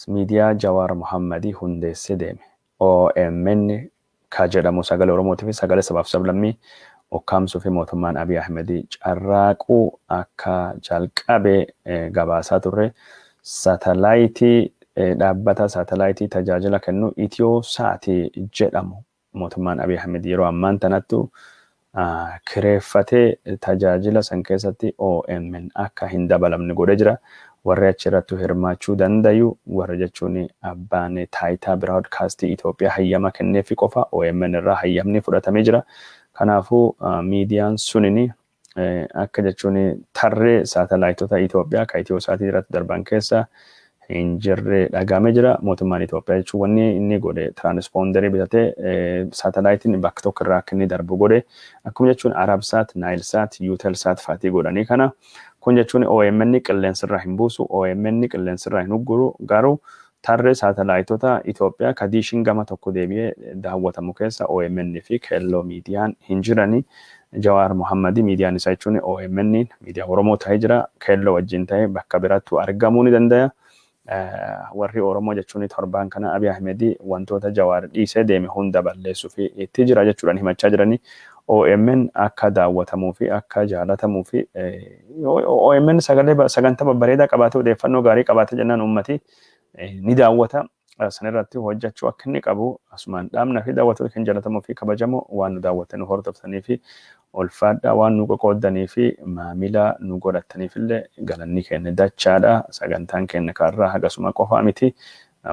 miidiyaa Jawaar Muhammadii hundeessee deeme. OMN ka jedhamu sagalee Oromootii fi sagalee sabaaf sablammii ukkaamsuu fi mootummaan Abiy Ahmedii carraaquu akka jalqabe gabaasaa turre. Saatalaayitii, dhaabbata saatalaayitii tajaajila kennu Itiyoo Saatii jedhamu mootummaan Abiy Ahmed yeroo ammaan tanattu kireeffatee tajaajila san keessatti OMN akka hin dabalamne godhee jira. Warri achirrattu hirmaachuu dandayu warra jechuun abbaan taayitaa biraadkaastii Itoophiyaa hayyama kenneefi qofa. OMN irraa hayyamni fudhatamee jira. Kanaafuu miidiyaan sunini akka jechuun tarree saatalaayitota Itoophiyaa kan Itiyoo Saatii irratti darban keessa hin jirre dhagahamee jira. Mootummaan Itoophiyaa jechuun wanni inni godhe tiraanspoonderii bitatee saatalaayitiin bakka tokko irraa akka inni darbu godhe. Akkuma jechuun Arabsaat, Naayilsaat, Yuutelsaat faatii godhanii kana. Kun jechuun OMN qilleensarraa hin buusu, OMN qilleensarraa hin ugguru, garuu tarree saatalaayitota Itoophiyaa ka diishiin gama tokko deebi'ee daawwatamu keessa OMN fi Keelloo miidiyaan hin jirani. Jawaar Muhammadii miidiyaan isaa jechuun OMN miidiyaa Oromoo ta'ee jira. Keelloo wajjin ta'ee bakka biraattu argamuu ni danda'a. Warri Oromoo jechuun torbaan kana Abiy Ahmedii wantoota Jawaar dhiisee deeme hunda balleessuu fi itti jira jechuudhaan himachaa jiranii. OMN akka daawwatamuu fi akka jaalatamuu fi OMN sagalee sagantaa babbareedaa qabaatee odeeffannoo gaarii qabaatee jennaan uummati ni daawwata. Sanirratti hojjechuu akka inni qabu asumaan dhaamna fi daawwattoota kan jaalatamuu fi kabajamoo waan nu daawwattan nu hordoftanii fi ulfaadhaa, waan nu qoqooddanii fi maamila nu godhattaniif illee galanni keenya dachaadha. Sagantaan keenya karraa hagasuma qofaa miti.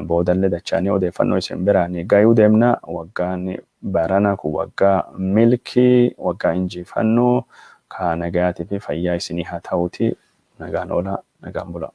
Boodallee dachaanii odeeffannoo isin biraan gayuu deemna. Waggaan barana kun waggaa milkii, waggaa injifannoo, ka nagayaatii fi fayyaa isinii haa ta'uuti. Nagaan oola, nagaan bula.